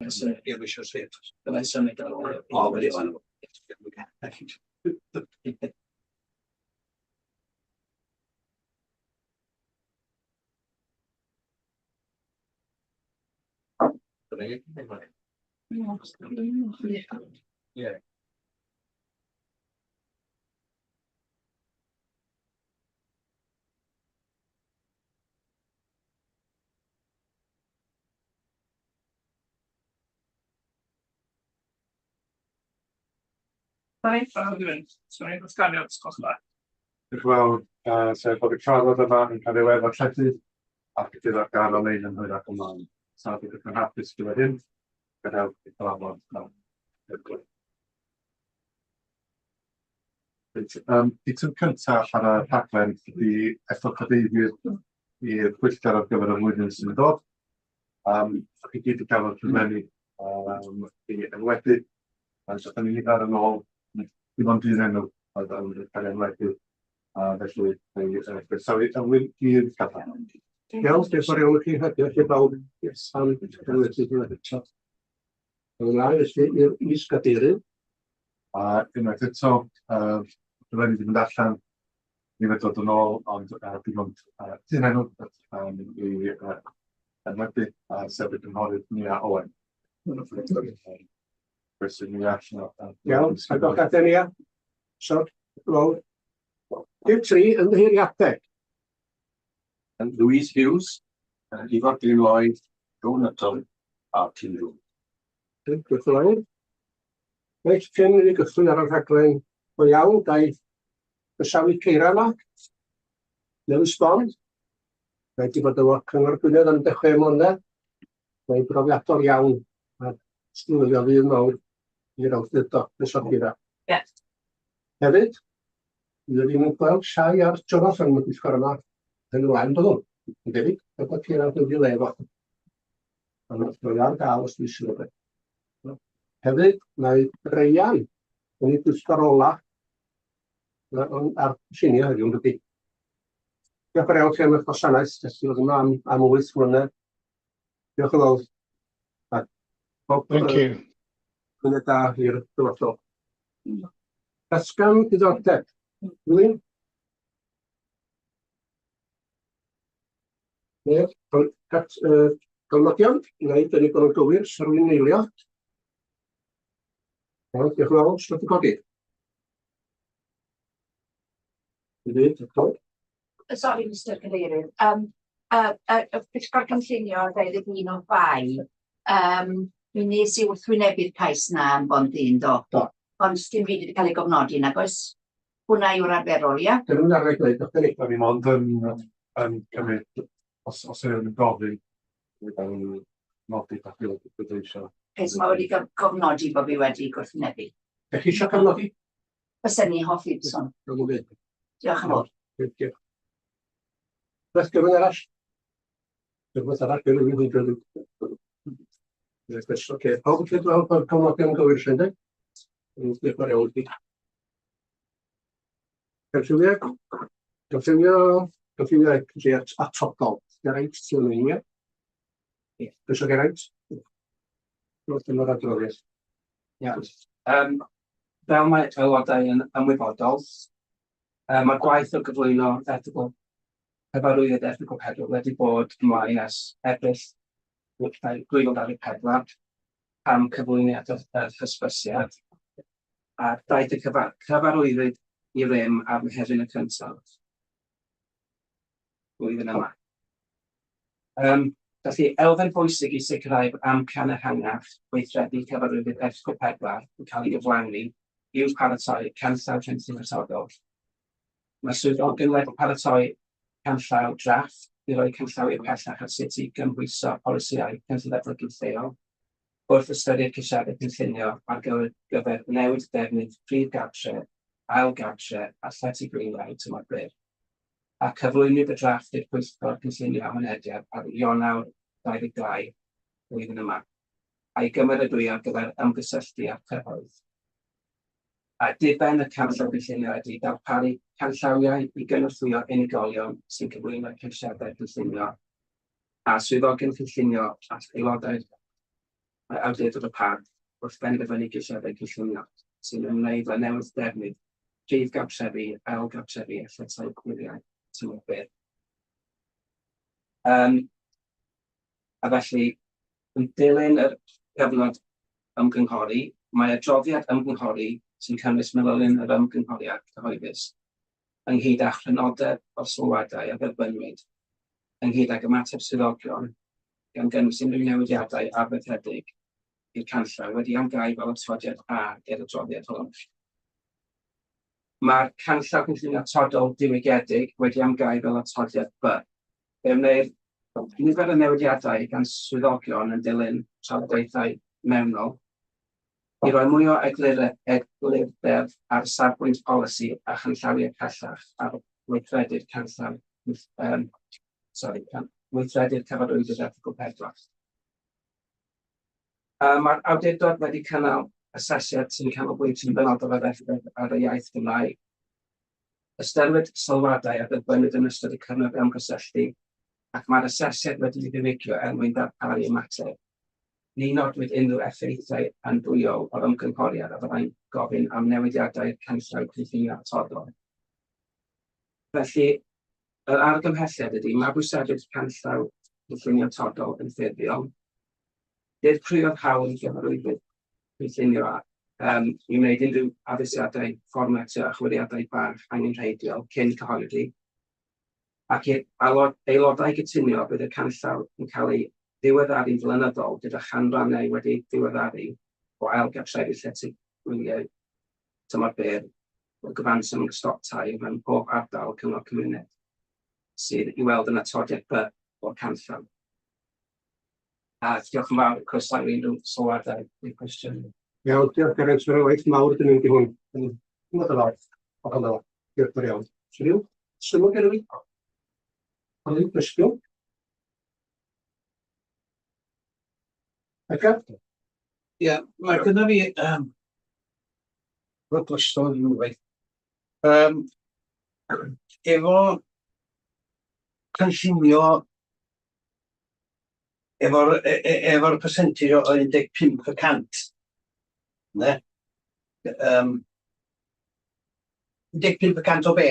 Yeah, we shall see it. Byddai'n symud ar ôl. O, wedi o'n. Yeah. Sorry, fel dwi'n mynd. Sori, ddatganiad, os gwelwch yn dda. Diolch yn fawr, sef bod y cyfarfod yma yn cael ei wedd-ddarlledu ac y bydd ar gael ar-lein yn hwyrach ymlaen. Os nad ydych yn hapus gyda hyn, gadewch i cyfarfod nawr. Reit, eitem cyntaf ar y rhaglen ydy ethol cadeirydd i'r pwyllgor ar gyfer y flwyddyn sy'n dod. Chi gyd wedi cael y rhaglenni i enwebu. So, da ni'n nifer yn ôl, dim ond un enw oedd yn cael ei enwebu. A felly, ei groesawu Elwyn i'r gadair. Iawn, diolch yn fawr iawn i chi, a diolch i bawb am enwebu hwnna eto. Ymlaen felly i'r is-gadeirydd. A unwaith eto, rhaid i fi mynd allan, ni wedi dod yn ôl, ond dim ond un enw i enwebu, sef y cynghorydd Nia Owen. Croeso Nia. Iawn, a diolch Nia. So, lawr. Dim tri, ymddiheuriadau. Louise Hughes, Ifor Glyn Lloyd, Joe Nuttall a Tim Jones. Diolch yn fawr. Reit, cyn i ni gychwyn ar y rhaglen go iawn, ga i groesawu Ceira yma, newydd sbon. Mae wedi bod efo Cyngor Gwynedd am 16 mlynedd. Mae'n brofiadol iawn a sgwylio fydd mawr i'r awdurdod. Croeso Ceira. Ie. Hefyd, Fyddwn ni'n gweld llai ar Jonathan yn y pwyllgor yma yn ymlaen, byddwn? Yn debyg, fel bod Ciaran yn ei le fo. Ond mae ar gael os dwi eisiau rhywbeth. Hefyd, mae Brian yn ei bwyllgor ola ar lluniau heddiw, yn dydi? Diolch yn iawn chi am eich gwasanaeth, jyst i fod yma am, am 8 mlynedd. Diolch yn fawr. A bob Thank you. Dymuniad da i'r dyfodol. Datgan diddordeb. Rwy'n? Neu, dat, uh, gofnodion, neu dyn ni bod yn gywir, sy'n rwy'n eilio. Iawn, diolch yn fawr, sy'n wedi codi. Dwi dweud, Sori, Mr Cadeirydd. Um, y Pwyllgor Cynllunio ar 21 o Fai, mi wnes i wrthwynebu'r cais 'na am Bont Ddyn, do? Do. Ond sdim byd wedi cael ei gofnodi, nag oes? Hwnna yw'r arferol, ia? Dyn nhw'n arfer gwneud, o'ch ni? Da ni mond yn, yn cymryd, os, os yw'n gofyn, da ni'n nodi pa chi wedi pleidleisio. Okay, so mae wedi cofnodi bod fi wedi gwrthwynebu. Ydych chi eisiau cofnodi? Bysen ni hoffi byson. Diolch yn fawr. Diolch. Beth gyfyng arall? Rhywbeth arall gyda fi dwi'n credu. Oce, pawb yn credu bod cofnodion yn gywir, sy'n dweud? Diolch yn fawr iawn i chi. Canllawiau, canllawio, canllawiau cynlluniau atodol. Geraint, ti'n mynd, ie? Ie. Croeso Geraint. Rwy'n dyma'r adroddiad. Iawn. Um, fel mae aelodau yn ymwybodol, mae'r gwaith o gyflwyno erthygl cyfarwyddyd erthygl 4 wedi bod ymlaen ers Ebrill 2024 am cyflwyniad yr hysbysiad, a daeth y cyfarwyddyd i rym ar Mehefin y cyntaf flwyddyn yma. Felly, elfen bwysig i sicrhau bod amcan ehangach gweithredu cyfarwyddyd Erthygl 4 yn cael ei gyflawni yw paratoi canllaw cynllun atodol. Mae swyddogion wedi paratoi canllaw drafft i roi canllawiau pellach ar sut i gymhwyso polisïau cynllun datblygu lleol wrth ystyried ceisiadau cynllunio ar gyfer newid defnydd prif gartref, ail gartref a llety gwyliau tymor byr. A cyflwynwyd y drafft i'r Pwyllgor Cynllunio a Mynediad ar Ionawr 22 flwyddyn yma, a'i gymeradwyo ar gyfer ymgysylltu â'r cyhoedd. A diben y canllaw cynllunio ydy darparu canllawiau i gynorthwyo unigolion sy'n cyflwyno ceisiadau cynllunio a swyddogion cynllunio ac aelodau'r mae Awdurdod y Parc wrth benderfynu ceisiadau cynllunio sy'n ymwneud â newid defnydd prif gartrefi, ail gartrefi a lletai gwyliau tymor byr. Um, a felly, yn dilyn yr cyfnod ymgynghori, mae adroddiad ymgynghori sy'n cynnwys manylion yr ymgynghoriad cyhoeddus, ynghyd â chrynodeb o'r sylwadau a dderbyniwyd, ynghyd ag ymateb swyddogion, gan gynnwys unrhyw newidiadau arfaethedig i'r canllaw, wedi amgau fel atodiad A i'r adroddiad hwn. Mae'r canllaw cynllunio atodol diwygiedig wedi amgau fel atodiad B. Fe wneir nifer o newidiadau gan swyddogion yn dilyn trafodaethau mewnol i roi mwy o eglurder ar safbwynt polisi a chanllawiau pellach ar weithredu'r canllaw, um, sorry, weithredu'r cyfarwyddyd erthygl 4. Mae'r awdurdod wedi cynnal asesiad sy'n canolbwyntio'n benodol ar effaith ar y iaith Gymraeg. Ystyriwyd sylwadau a dderbyniwyd yn ystod y cyfnod ymgysylltu, ac mae'r asesiad wedi'i ddiwygio er mwyn darparu ymateb. Ni nodwyd unrhyw effeithiau andwyol o'r ymgynghoriad a fyddai'n gofyn am newidiadau i'r canllaw cynllunio atodol. Felly, yr argymhelliad ydy mabwysiadu'r canllaw cynllunio atodol yn ffurfiol, dirprwyo'r hawl i gyfarwyddwyr cynllunio um, i wneud unrhyw addasiadau fformatio a chwiliadau bach angenrheidiol cyn cyhoeddi, ac i'r aelodau gytunio bydd y canllaw yn cael ei ddiweddaru'n flynyddol gyda chanrannau wedi diweddaru o ail gartrefi llety gwyliau tymor byr o gyfanswm y stoc tai mewn pob ardal cyngor cymuned sydd i weld yn atodiad B o'r canllaw. A diolch yn fawr, croesawu unrhyw sylwadau neu cwestiynau. Iawn, diolch Geraint, mae'n waith mawr dyn ni'n hwn. Yn hynod o falch ohono. Diolch yn iawn. Swn sylw gen i? Ond cwestiwn? Edgar? Ie, mae gynna fi um, brotestol rhywbeth. Um, efo cynllunio efo'r e, e, efo'r percentage o 15 y cant, ne? Um, 15 y cant o be?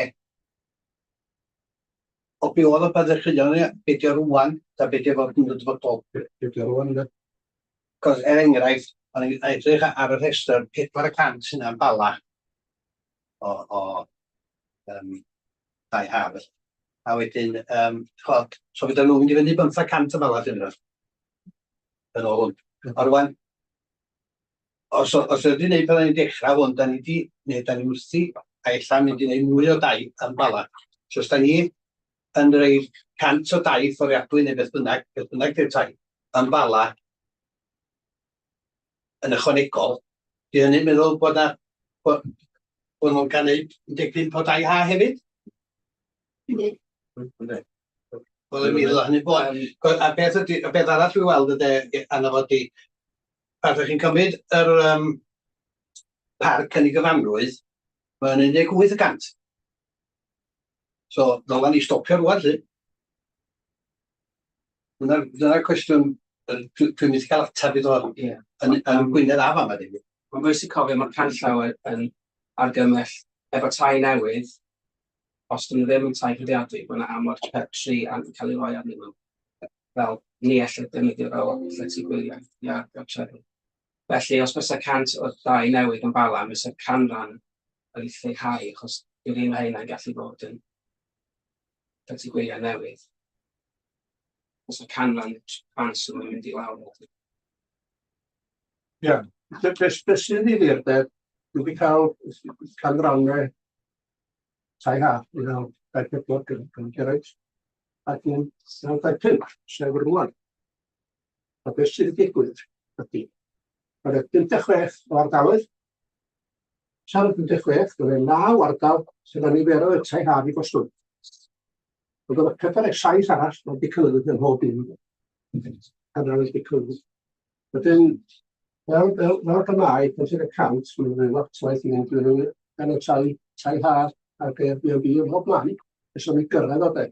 O be oedd o pan ddechreuon ni, be di o rwan, ta be di o fod yn y dyfodol? Be di o rwan, ynde? Cos er enghraifft, o'n i'n edrych ar y rhestr, 400 sy'n Bala o, o um, dau haf. A wedyn, um, chwod, so fydda nhw'n mynd i fyny 500 y Bala dyn nhw. Yn ôl hwn. A rwan, os, os ydyn ni pan ni'n dechrau hwn, da ni di, neu da ni wrthi, a ella mynd i wneud mwy o dai yn Bala. So os da ni yn rhoi 100 o dai fforddiadwy neu beth bynnag, beth bynnag di'r tai, yn Bala, yn ychwanegol, di hynny'n meddwl bod na, bod, bod nhw'n cael neud 15 o dai ha hefyd? Yndi. Wel, yn meddwl hynny bod. A beth ydy, a beth arall dwi'n weld ydy, arno fo di, pan ydych chi'n cymryd yr um, parc yn ei gyfanrwydd, mae'n 18 y cant. So, ddyla ni stopio rwan, lly. Dyna'r dyna cwestiwn dwi'n mynd i cael ateb iddo yeah. yn, yn Gwynedd a fama ddim. Mae'n bwysig cofio mae'r canllaw yn argymell efo tai newydd, os dyn nhw ddim yn tai fforddiadwy, bod yna amod per tri yn cael ei roi arnyn nhw. Fel ni ellir defnyddio fel llety gwyliau i gartrefi. Felly, os fysa 100 o dai newydd yn Bala, fysa'r canran yn lleihau, achos dyw'r un o heina'n gallu bod yn llety gwyliau newydd. Os y canran cyfanswm yn mynd i lawr. Ie, beth be sy'n ddifyr de, dwi wedi cael canrannau tai ha, 1924 gan Geraint, ac 1925, sef rwan. A beth sydd wedi digwydd ydy, mae yna 56 o ardaloedd, Tan y 56, roedd yna 9 ardal sydd â niferoedd y tai haf i gostwng. Ond oedd y 47 arall wedi cynyddu ym mhob un. Canran wedi cynyddu. Wedyn, fel, fel, fel Gymraeg, pan sydd y cant, mae'n rhoi lot waith i fynd drwy gan y tai, tai haf a'r Airbnb ym mhob man, nes o'n i gyrraedd o de.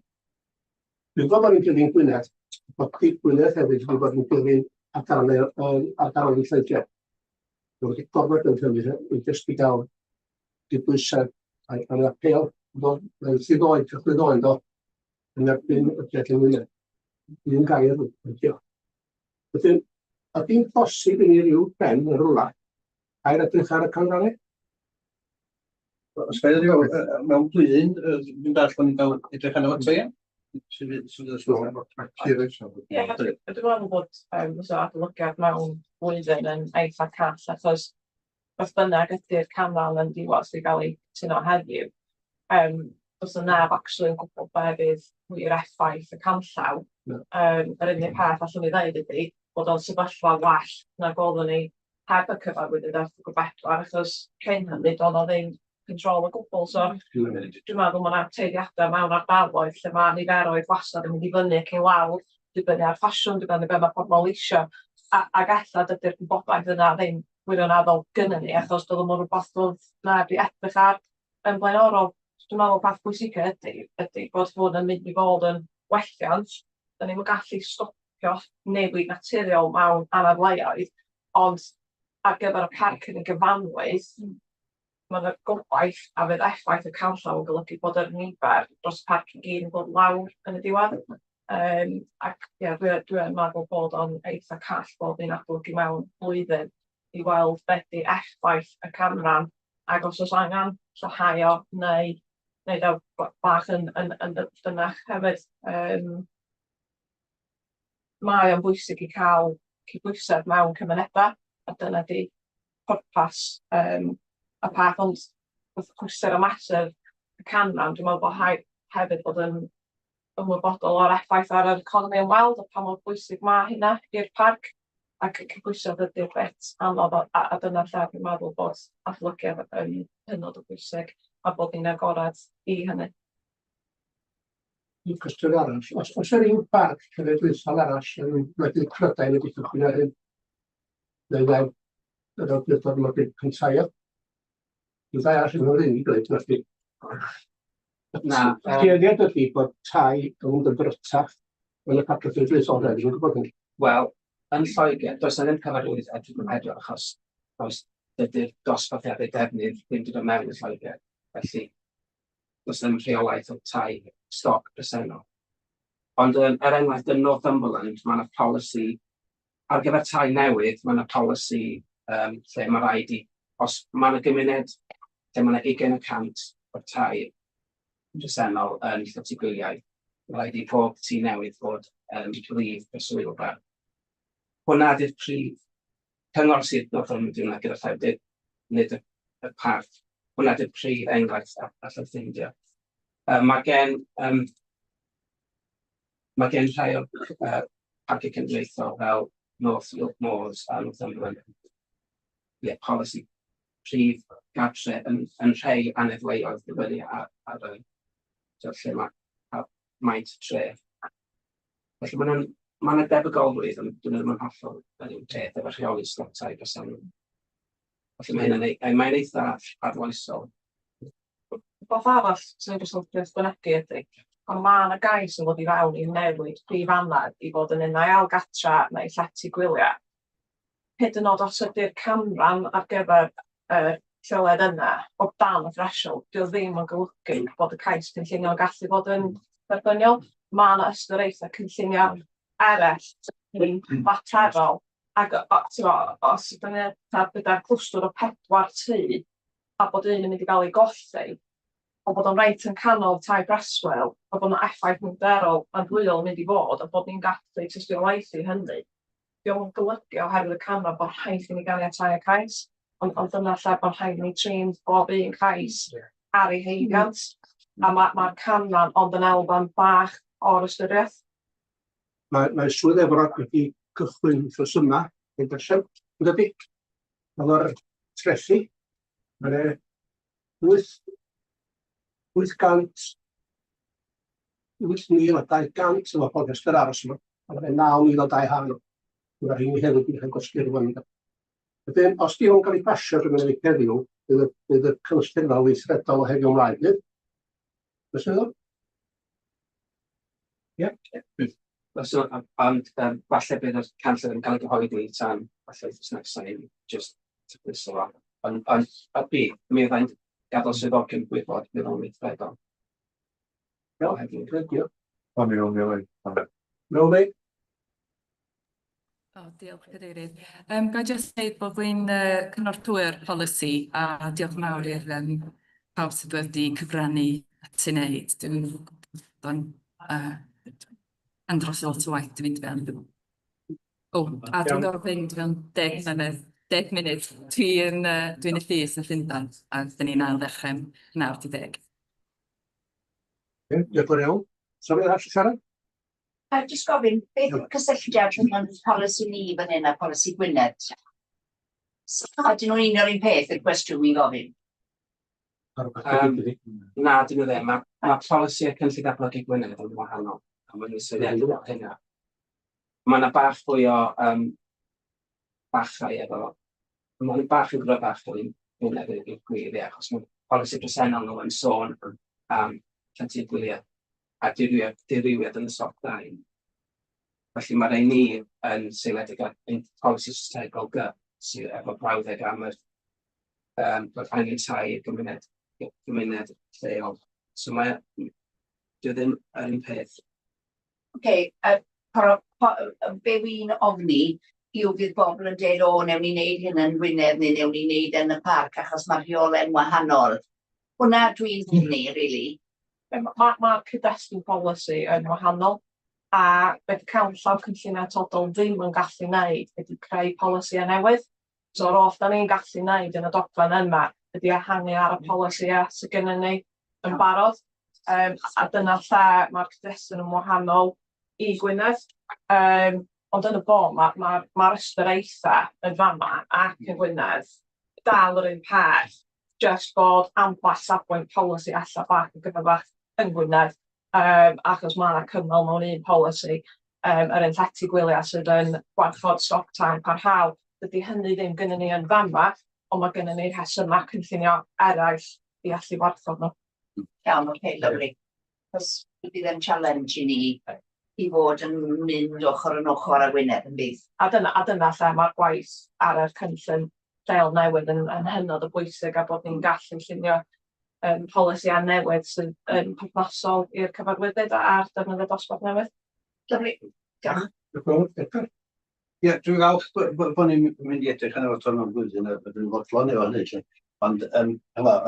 Dwi'n gwybod bod ni'n dilyn Gwynedd, bod Gwynedd hefyd wedi bod yn dilyn adrannau ardaloedd yn Lloegr. Mae wedi gorfod gwneud hynny i jyst i gael gydbwysedd a mae'n apêl mae'n sydd oed, cychwyn ddoe do, yn erbyn y dreth yng Ngwynedd. Un gair ydi o. Wedyn, ydy'n bosib i ni ryw ben yn rhywle ail edrych ar y canrannau? Os gael ei mewn blwyddyn, dwi'n dall bod ni'n cael edrych arno fo eto, ie? Ie, dwi'n meddwl bod yym fysa adolygiad mewn blwyddyn yn eitha call, achos beth bynnag ydy'r canran yn diwedd sy'n cael ei cytuno heddiw, yym does 'na neb actually yn gwybod be fydd wir effaith y canllaw. Yr unig peth allwn ni ddeud ydy bod o'n sefyllfa well nag oeddwn ni heb y cyfarwyddyd erthygl 4, achos cyn hynny doedd 'na ddim control o gwbl. So dwi'n meddwl ma' 'na tueddiadau mewn ardaloedd lle ma' niferoedd wastad yn mynd i fyny ac i lawr, dibynnu ar ffasiwn, dibynnu be ma' pobl isio, a ac ella dydy'r gwybodaeth yna ddim wirioneddol gynnon ni, achos doedd o'm yn rwbath doedd neb 'di edrych ar yn blaenorol. Dwi'n meddwl peth pwysica ydy ydy bod hwn yn mynd i fod yn welliant. Dan ni'm yn gallu stopio newid naturiol mewn anafleoedd, ond ar gyfer y parc yn ei gyfanrwydd, ma' 'na gobaith a fydd effaith y canllaw yn golygu bod yr nifer dros y parc i gyd yn dod lawr yn y diwedd. Yym ac ie, dwi yn meddwl bod o'n eitha call bod ni'n adolygu mewn blwyddyn i weld be 'di effaith y canran, ac os oes angen lleihau o neu wneud o bach yn yn yn dyfnach hefyd. Yym mae o'n bwysig i cael cydbwysedd mewn cymunedau, a dyna 'di pwrpas yym y parc, ond wrth chwarter o mesur y canran, dwi'n meddwl bod rhaid hefyd bod yn ymwybodol o'r effaith ar yr economi ymweld a pa mor bwysig ma' hynna i'r parc, ac y cydbwysedd ydy'r bit anodd a dyna lle dwi'n meddwl bod adolygiad yn hynod o bwysig a bod ni'n agored i hynny. Un cwestiwn arall, os oes 'na ryw barc cenedlaethol arall yn gwledydd Prydain wedi cychwyn ar hyn? Neu neb yr awdurdod yma wedi cyntaio? Dwi'n ddau arall yn hynny i dweud, felly. Na. Tueddiad ydy bod tai yn mynd yn ddrytach yn y parc cenedlaethol hefyd, dwi'n gwybod hynny. Wel, yn Lloegr, does 'na ddim cyfarwydd erthygl 4 achos does dydy'r dosbarthiadau defnydd ddim 'di dod mewn yn Lloegr, felly does 'na ddim rheolaeth o'r tai stoc presennol. Ond yym er enghraifft yn Northumberland ma' 'na polisi ar gyfer tai newydd, ma' 'na polisi yym lle ma' raid i, os ma' 'na gymuned lle ma' 'na 20% o'r tai presennol yn llety gwyliau, ma' raid i pob tŷ newydd fod yn brif breswylfa. Hwnna ydy'r prif cyngor sir Northumberland yw hwnna gyda llaw, nid nid y y parth. Hwnna ydy'r prif enghraifft allai ffeindio. Yy ma' gen yym ma' gen rhai o'r parciau cenedlaethol fel North York Moors a Northumberland, ie, polisi prif gartre yn yn rhai aneddleoedd dibynnu ar ar y tibod lle ma' ar maint y tre. Felly ma' nhw'n ma' 'na debygolrwydd, ond dyn nhw ddim yn hollol yr un peth efo rheoli stoc tai presennol. Felly ma' hynna'n ei- mae'n eitha arloesol. Rwbath arall sy'n jyst yn licio ychwanegu ydy, pan ma' 'na gais yn dod i fewn i newid prif annedd i fod yn unai ail gartra neu llety gwyliau, hyd yn oed os ydy'r canran ar gyfer yr lleoliad yna o dan y threshold, 'di o ddim yn golygu bod y cais cynllunio yn gallu bod yn dderbyniol. Ma' 'na ystyriaethau cynllunio eraill sy'n faterol, ac timod, os ydyn ni gyda clwstwr o pedwar tŷ a bod un yn mynd i gael ei golli, ond bod o'n reit yn canol tai breswyl, a bod 'na effaith niferol andwyol yn mynd i fod, a bod ni'n gallu tystiolaethu hynny, dio'm yn golygu oherwydd y canran bod rhaid i ni ganiatáu y cais, ond ond dyna lle bod rhaid i ni trin bob un cais ar ei haeddiant, a ma'r canran ond yn elfen bach o'r ystyriaeth. Mae Swydd Efrog wedi cychwyn wythnos yma, yn darllen, yn dydi? Efo'r trethi, mae 'na wyth 800 8,200 o bobl rhestr aros yma, a mae 'na 9,000 o dai haf nhw. Mae'r rheini hefyd wedi cael gwasgu'r rwan. Wedyn, os di hwn gael ei basio drwy mynd heddiw, bydd y cynllun yma weithredol o heddiw ymlaen, bydd? Beth sy'n ddod? Ie? Bydd. Wel, so, ond falle bydd y canllaw yn cael ei gyhoeddi tan falle wythnos nesaf i jyst tacluso fo. Ond a bydd, mi fyddai'n gadael swyddogion gwybod bydd o'n weithredol. Iawn, diolch. O'n i'n o'n i'n Naomi? O, diolch Cadeirydd. Ga i jyst dweud bod fi'n cynorthwyo'r polisi a diolch yn fawr i'r pawb sydd wedi cyfrannu at ei wneud. Dwi'n gwybod o'n andros o lot o waith 'di mynd fewn. O, a dwi'n gorfod fynd mewn 10 mlynedd, 10 munud. Dwi'n y llys yn Llundain a dyn ni'n ail ddechrau am 9:10. Ie, diolch yn fawr iawn. Sa rhywun arall i siarad? A jyst gofyn, beth yw'r cysylltiad rhwng ein polisi ni fan hyn a polisi Gwynedd? So, ydyn nhw'n un o'r un peth, yw'r cwestiwn fi'n gofyn? Na, dyn nhw ddim. Mae polisi a cynllun datblygu Gwynedd yn wahanol. A maen nhw'n seiliedig ar hynna. Mae yna bach fwy o bachau efo... Mae nhw bach yn gryfach yn Gwynedd i'r gwir, ie, achos mae polisi presennol nhw yn sôn am llety gwyliau a dirywiad yn y stoc dai. Felly mae rhai ni yn seiliedig ar ein polisi strategol G, sydd efo brawddeg am yr bod angen tai i'r gymuned lleol. So mae, dyw e ddim yr un peth. Ocê, be wi'n ofni yw fydd bobl yn deud, "O, newn ni wneud hyn yn Gwynedd neu newn ni wneud yn y parc achos mae'r rheolau'n wahanol." Hwnna dwi'n ofni, really. Mae'r cyd-destun polisi yn wahanol, a beth canllaw cynllun atodol ddim yn gallu wneud ydy creu polisïau newydd. So yr oll da ni'n gallu wneud yn y dogfen yma ydy ehangu ar y polisïau sydd gennym ni yn barod. A dyna lle mae'r cyd-destun yn wahanol i Gwynedd. Ond yn y bôn, mae'r ma ystyriaethau yn fama ac yn Gwynedd dal yr un peth, jyst bod ambell safbwynt polisi ella bach yn gryfach yn Gwynedd, achos mae yna cymal mewn un polisi, yr un llety gwyliau sydd yn gwarchod stoc tai parhaol. Dydy hynny ddim gynnon ni yn fama, ond mae gynnon ni rhesymau cynllunio eraill i allu warchod nhw. Iawn, oce, okay, lovely. Cos bydd e'n challenge i ni i fod yn mynd ochr yn ochr â Gwynedd yn bydd. A dyna lle mae'r gwaith ar y cynllun lleol newydd yn hynod o bwysig a bod ni'n gallu llunio polisïau newydd sydd yn perthnasol i'r cyfarwyddyd a'r defnyddio dosbarth newydd. Lovely. Diolch. Diolch yn fawr. Edgar? Ie, dwi'n falch bo ni'n mynd i edrych arno fo tro mewn blwyddyn a dwi'n fodlon efo hynny 'lly. Ond ch'mo',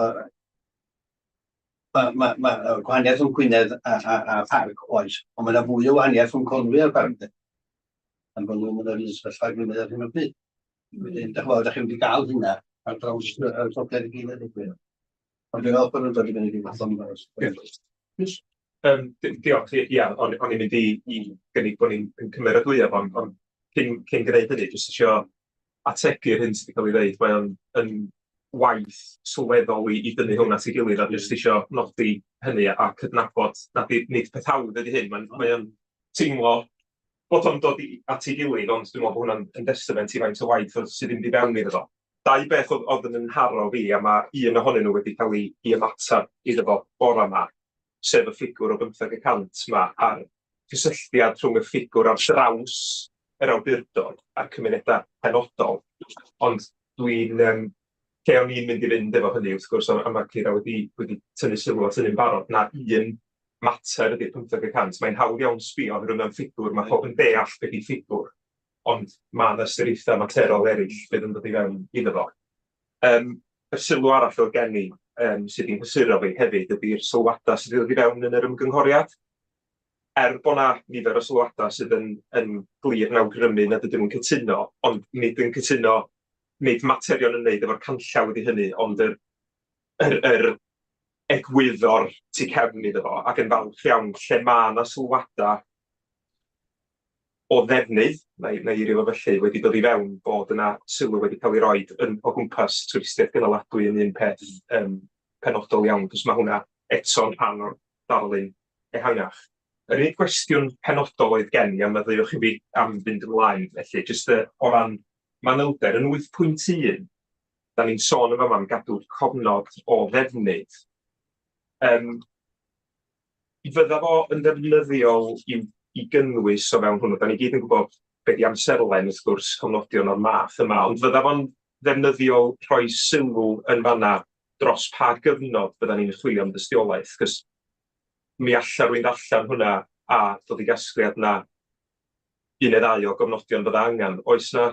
ma' gwahaniaeth rhwng Gwynedd a Parc oes, ond mae yna fwy o wahaniaeth rhwng Conwy a'r Parc de. Am bod nhw'n mynd yr un sefyllfa Gwynedd ar hyn o bryd. Wedyn, dach chi'n dach chi'n mynd i gael hynna ar draws y gogledd i gyd a gwir. Ond dwi'n meddwl bod nhw'n dod i fyny rhywbeth o'n Rhys? Diolch. Ia, o'n i'n mynd i gynnig bod ni'n yn cymeradwyo fo, ond cyn gwneud hynny, jyst isio ategu'r hyn sydd wedi cael ei ddeud. Mae o'n yn waith sylweddol i dynnu hwn at ei gilydd, a jyst isio nodi hynny a cydnabod nad nid peth hawdd ydy hyn. Mae o'n teimlo bod o'n dod at ei gilydd, ond dwi'n meddwl bod hwnna'n yn testament i faint o waith oedd sydd wedi mynd i fewn iddo fo. Dau beth oedd yn nharo fi, a mae un ohonyn nhw wedi cael ei ymateb iddo fo bore yma, sef y ffigwr o 15% 'ma a'r cysylltiad rhwng y ffigwr ar draws yr awdurdod a'r cymunedau penodol. Ond dwi'n... lle o'n i'n mynd i fynd efo hynny, wrth gwrs, a mae Ceira wedi tynnu sylw at hynny'n barod, na un mater ydy'r 15%. Mae'n hawdd iawn sbio oherwydd mae'n ffigwr, mae pawb yn deall beth ydy ffigwr, ond mae yna ystyriaethau materol eraill fydd yn dod i fewn iddo fo. Y sylw arall oedd gen i sydd wedi'n nghysuro fi hefyd ydy'r sylwadau sydd wedi dod i fewn yn yr ymgynghoriad. Er bod 'na nifer o sylwadau sydd yn glir yn awgrymu nad ydyn nhw'n cytuno, ond nid yn cytuno, nid materion yn wneud efo'r canllaw ydy hynny, ond yr egwyddor tu cefn iddo fo, ac yn falch iawn lle mae yna sylwadau o ddefnydd, neu eirio fo felly, wedi dod i fewn bod yna sylw wedi cael ei roid yn o gwmpas twristiaeth gynaladwy yn un peth penodol iawn, cos mae hwnna eto'n rhan o'r darlun ehangach. Yr unig gwestiwn penodol oedd gen i, a maddeuwch i fi am fynd ymlaen felly, jyst o ran manylder, yn 8.1, da ni'n sôn yn fama am gadw cofnod o ddefnydd. Fydda fo yn ddefnyddiol i'w, i gynnwys o fewn hwnnw? Da ni gyd yn gwybod be di amserlen, wrth gwrs, cofnodion o'r math yma, ond fydda fo'n ddefnyddiol rhoi sylw yn fanna dros pa gyfnod fydda ni'n chwilio am dystiolaeth, cos mi alla rywun ddarllen hwnna a dod i gasgliad na un neu ddau o gofnodion fydda angen. Oes 'na...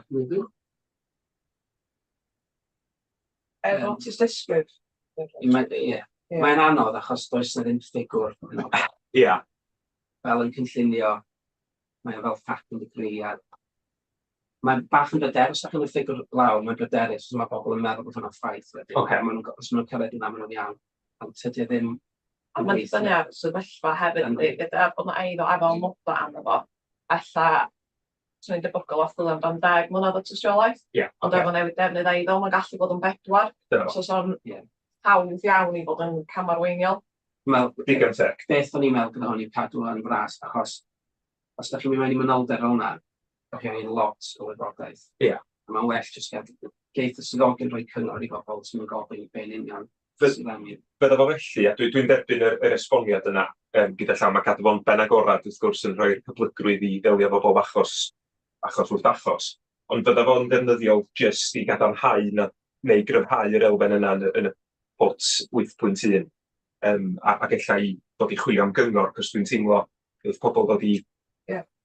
Efo tystysgrif? Mae, ie. Mae'n anodd achos does 'na ddim ffigwr. Ia. Fel yn cynllunio, mae o fel fact and degree a mae'n bach yn bryderus, os dach chi'n rhoi ffigwr lawr, mae'n bryderus, os mae pobl yn meddwl bod hwnna'n ffaith wedyn. Maen nhw'n, os maen nhw'n cyrraedd yna, maen nhw'n iawn. Ond tydi o ddim Ond mae'n dibynnu ar sefyllfa hefyd yndi, gyda bod 'na eiddo efo amodau arno fo, ella 'swn i'n debygol o chwilio amdan 10 mlynedd o tystiolaeth. Ond efo newid defnydd eiddo, mae'n gallu bod yn bedwar. Dyna fo. So so'n hawdd iawn i fod yn camarweiniol. Wel, Digon teg. Beth o'n i'n meddwl gyda hwn yw cadw yn fras, achos os dach chi'n mynd mewn i manylder fel 'na, dach chi angen lot o wybodaeth. A mae'n well jyst gael, geith y swyddogion rhoi cyngor i bobl sy'n gofyn be yn union sydd angen. Fydda fo felly, a dwi'n derbyn yr esboniad yna, gyda llaw, mae cadw fo'n benagorad wrth gwrs yn rhoi'r hyblygrwydd i ddelio efo bob achos, achos wrth achos, ond fydda fo'n ddefnyddiol jyst i gadarnhau na, neu gryfhau yr elfen yna yn y, yn y pwt 8.1, ac ella i ddod i chwilio am gyngor, cos dwi'n teimlo wrth pobl ddod i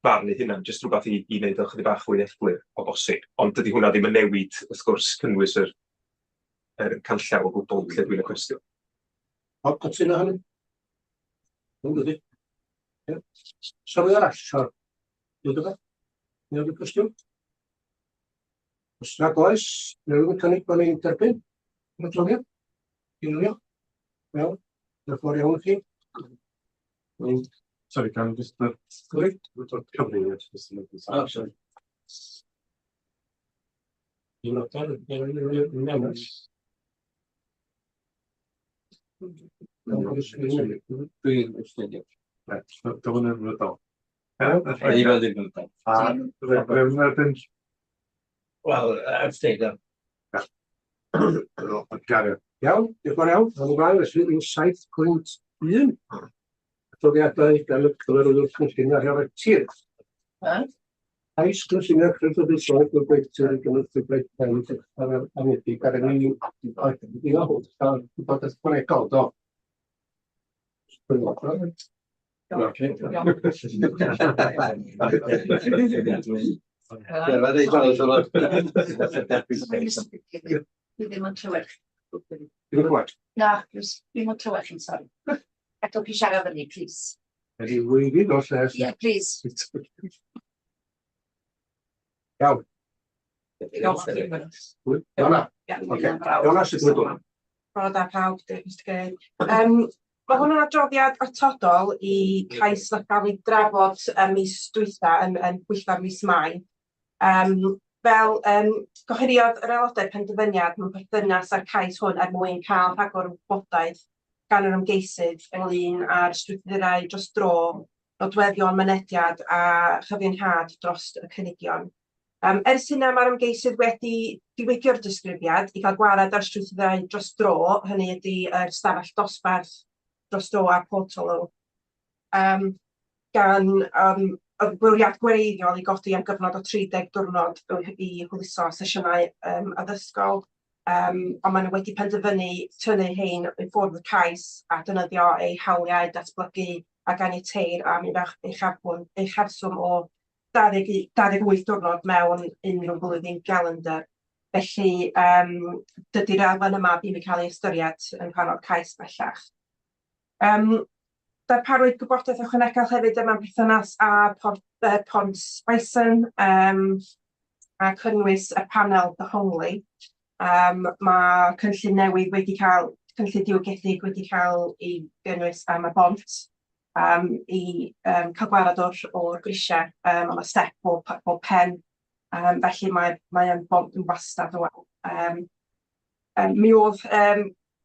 farn eu hunan, jyst rhywbeth i wneud o chydig bach fwy eglur o bosib. Ond dydy hwnna ddim yn newid, wrth gwrs, cynnwys yr canllaw o gwbl, lle dwi'n y cwestiwn. Pawb cytuno hynny? Dwi'n dydi? Ie. Sylwi arall, Siân? Dweud rhywbeth? Neu rhyw cwestiwn? Os nag oes, neu rhywun cynnig bod ni'n derbyn yr adroddiad? Unrhyw? Iawn, diolch yn fawr iawn i chi. Sorry, can I just... Sorry? Cyfri, just... Ah, sorry. Aelodau, unrhyw arall? Dwi'n estyniad. Reit, dyma nhw'n rydol. Rhaid i fel ddim yn dod. A rwy'n erbyn... Wel, abstain. Gario. Iawn, diolch yn fawr iawn. Awn ymlaen felly i 7.1. Adroddiadau gan y Cyfarwyddwr Cynllunio a Rheolaeth Tir. Cais cynllunio cryf y buddsoddi drwy gweithio i gynnwys llwybrau pen ar yr anedig ar enw i cael gwybodaeth ychwanegol, do. Dwi ddim yn clywed chi. Ddim yn clywed? Na, dwi'm yn clywed chi'n sori. Gadewch chi siarad fyny, please. Ydy weiddi dros les. Yeah, please. Iawn. Iona. Oce. Iona sydd wedi dod. Bore da pawb, diolch Mr Cadeirydd. Mae hwn yn adroddiad atodol i cais nath gael ei drafod ym mis dwytha yn, yn pwyllgor mis Mai. Fel gohiriodd yr aelodau penderfyniad mewn perthynas â'r cais hwn er mwyn cael rhagor o wybodaeth gan yr ymgeisydd ynglyn â'r strwythurau dros dro, nodweddion mynediad a chyfiawnhad dros y cynigion. Ers hynna mae'r ymgeisydd wedi diwygio'r disgrifiad i gael gwared ar strwythurau dros dro, hynny ydy yr stafell dosbarth dros dro a'r portolo, gan y bwriad gwreiddiol i godi am gyfnod o 30 diwrnod i hwyluso sesiynau addysgol, ond maen nhw wedi penderfynu tynnu hein i ffwrdd y cais a defnyddio eu hawliau datblygu a ganiateir am uchafswm o 21, 28 diwrnod mewn unrhyw flwyddyn galendr. Felly, dydy'r elfen yma ddim yn cael ei ystyried yn rhan o'r cais bellach. Darparwyd gwybodaeth ychwanegol hefyd yma perthynas â Port, Pont Bison a cynnwys y panel dehongli. Mae cynllun newydd wedi cael, cynllun diwygiedig wedi cael ei gynnwys am y bont i cael gwared o'r grisiau. A mae step bob pen, felly mae o'n bont yn wastad rŵan. Mi oedd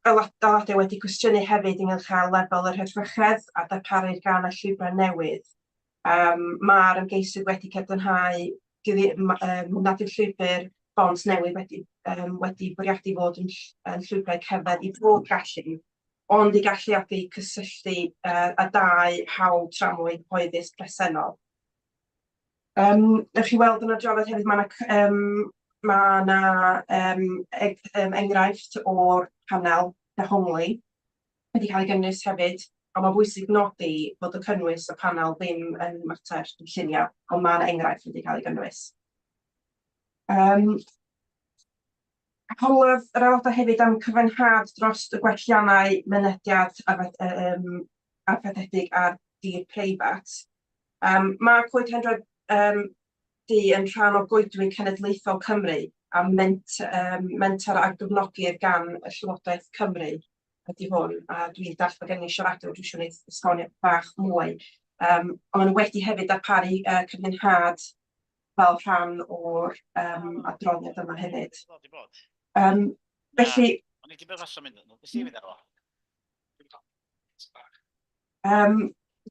aelodau wedi cwestiynu hefyd ynghylch â lefel yr hygyrchedd a darparu gan y llwybrau newydd. Mae'r ymgeisydd wedi cadarnhau nad yw'r llwybr bont newydd wedi bwriadu fod yn llwybrau cerdded i bob gallu, ond i galluogi cysylltu â dau hawl tramwy cyhoeddus presennol. Newch chi weld yn y adroddiad hefyd ma' 'na ma' 'na enghraifft o'r panel dehongli wedi cael ei gynnwys hefyd, ond mae'n bwysig nodi bod y cynnwys y panel ddim yn mater cynllunio, ond ma' 'na enghraifft wedi cael ei gynnwys. Holodd yr aelodau hefyd am cyfiawnhad dros y gwelliannau mynediad arfaethedig ar dir preifat. Mae Coed Hendra Du yn rhan o Goedwig Cenedlaethol Cymru a menter a gefnogir gan y Llywodraeth Cymru ydy hwn, a dwi'n dallt bod gen i siaradwr dwi eisiau gwneud esboniad bach mwy. Ond maen nhw wedi hefyd darparu cyfiawnhad fel rhan o'r adroddiad yma hefyd. Felly,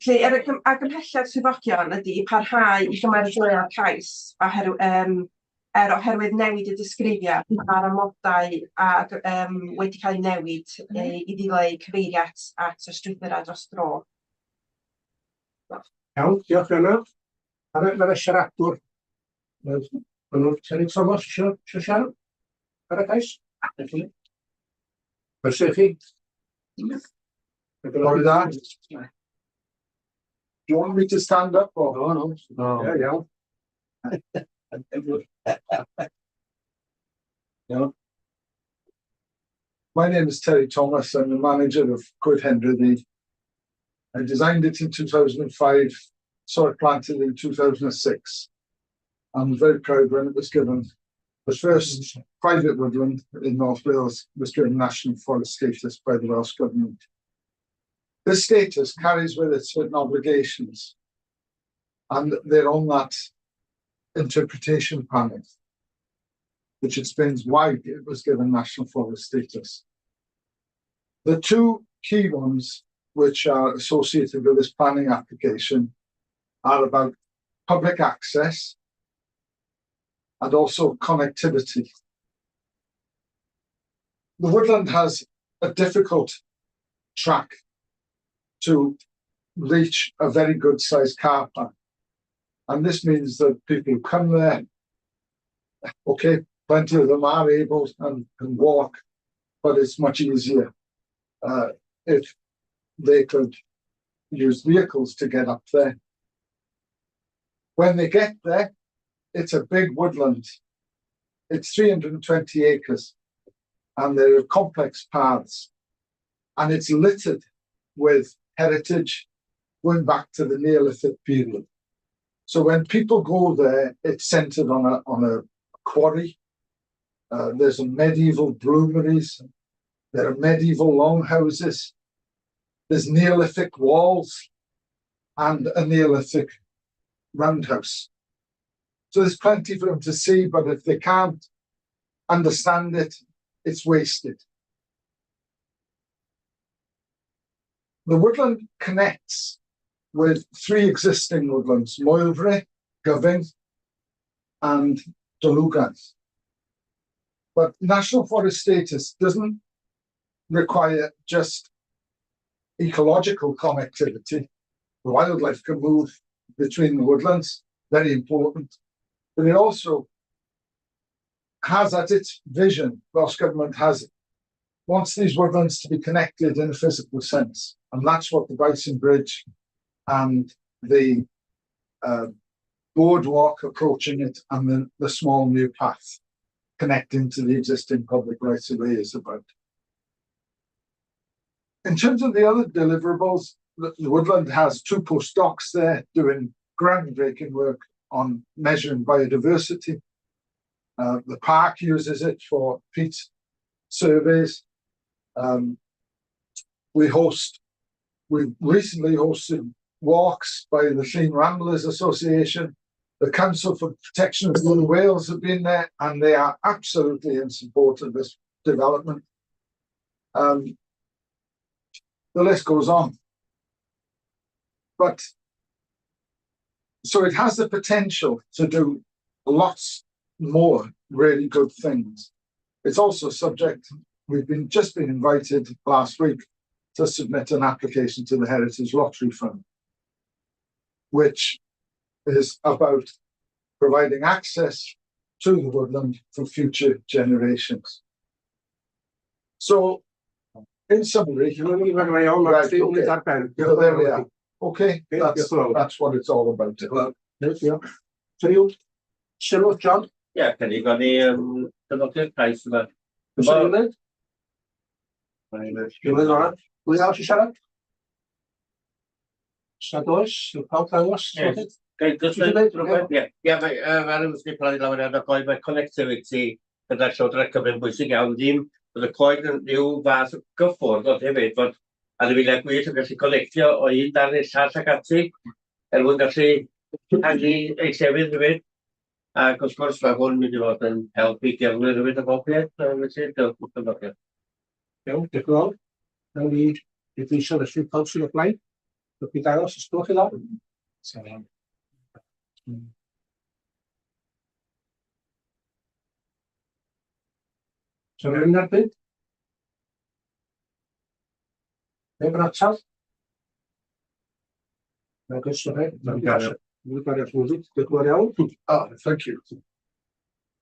yr argymhelliad swyddogion ydy parhau i gymeradwyo'r cais oherwydd newid y disgrifiad a'r amodau ag wedi cael eu newid i ddileu cyfeiriad at y strwythurau dros dro. Iawn, diolch Rhona. Ma' 'na siaradwr, ma' nhw, Terry Thomas isio siarad ar y cais? Croeso i chi. Bore da. Do you want me to stand up or? No, no. No. Yeah, iawn. Iawn. My name is Terry Thomas. I'm the manager of Coed Hendra. I designed it in 2005, saw it planted in 2006. I'm very proud when it was given. The first private woodland in North Wales was given national forest status by the Welsh Government. This status carries with it certain obligations, and they're on that interpretation panel, which explains why it was given national forest status. The two key ones which are associated with this planning application are about public access and also connectivity. The woodland has a difficult track to reach a very good sized car park. And this means that people who come there, okay, plenty of them are able and can walk, but it's much easier if they could use vehicles to get up there. When they get there, it's a big woodland. It's 320 acres and there are complex paths, and it's littered with heritage going back to the Neolithic period. So when people go there, it's centered on a quarry. There's a medieval bloomeries. There are medieval longhouses. There's Neolithic walls and a Neolithic roundhouse. So there's plenty for them to see, but if they can't understand it, it's wasted. The woodland connects with three existing woodlands, Moelfre, Gyfyng and Dollwgan. But national forest status doesn't require just ecological connectivity. The wildlife can move between the woodlands, very important. But it also has at its vision, Welsh Government has wants these woodlands to be connected in a physical sense. And that's what the Bison Bridge and the boardwalk approaching it and the small new path connecting to the existing public rights of way is about. In terms of the other deliverables, the woodland has two postdocs there doing groundbreaking work on measuring biodiversity. The park uses it for peat surveys. We've recently hosted walks by the Llŷn Ramblers Association. The Council for Protection of Blue Whales have been there, and they are absolutely in support of this development. The list goes on. So it has the potential to do lots more really good things. It's also subject, we've been just been invited last week to submit an application to the Heritage Lottery Fund, which is about providing access to the woodland for future generations. So, in summary... Right, okay. So there we are. Okay, that's what it's all about. Diolch. Sylw, sylw, John? Ie, cynnig o'n i cefnogi'r cais yma. Oes 'na eilydd? Eilydd o'r Pwy arall i siarad? Os nad oes, yw pawb ddangos? Ie. Gai jyst dweud rhywbeth? Ie, ie, mae fel yw'n plannu lawer iawn o goed, mae connectivity gyda Llywodraeth Cymru'n bwysig iawn, ddim bod y coed yn rhyw fath o gyffwrdd, ond hefyd fod anifeiliaid gwyllt yn gallu connectio o un darn i'r llall ac ati, er mwyn gallu ehangu eu llefydd hefyd. Ac wrth gwrs mae hwn mynd i fod yn help i gerddwyr hefyd a bob peth, felly diolch yn fawr. Iawn, diolch yn fawr. Nawn ni bleidleisio felly pawb sydd o blaid. Newch chi ddangos os gwelwch chi'n dda. So rhywun yn erbyn? Neb yn atal? Nag oes, oce. Mae'n gario. Mae'n gario llwyddi. Diolch yn fawr iawn. Oh, thank you.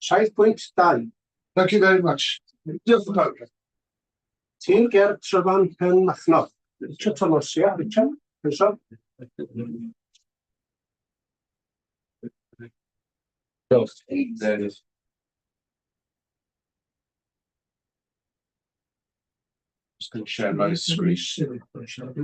7.2. Thank you very much. Diolch yn fawr. Tir ger Tryfan Penmachno. Richard Thomas, ia, Richard? Croeso. Diolch. There it is. Just going to share my screen. Diolch yn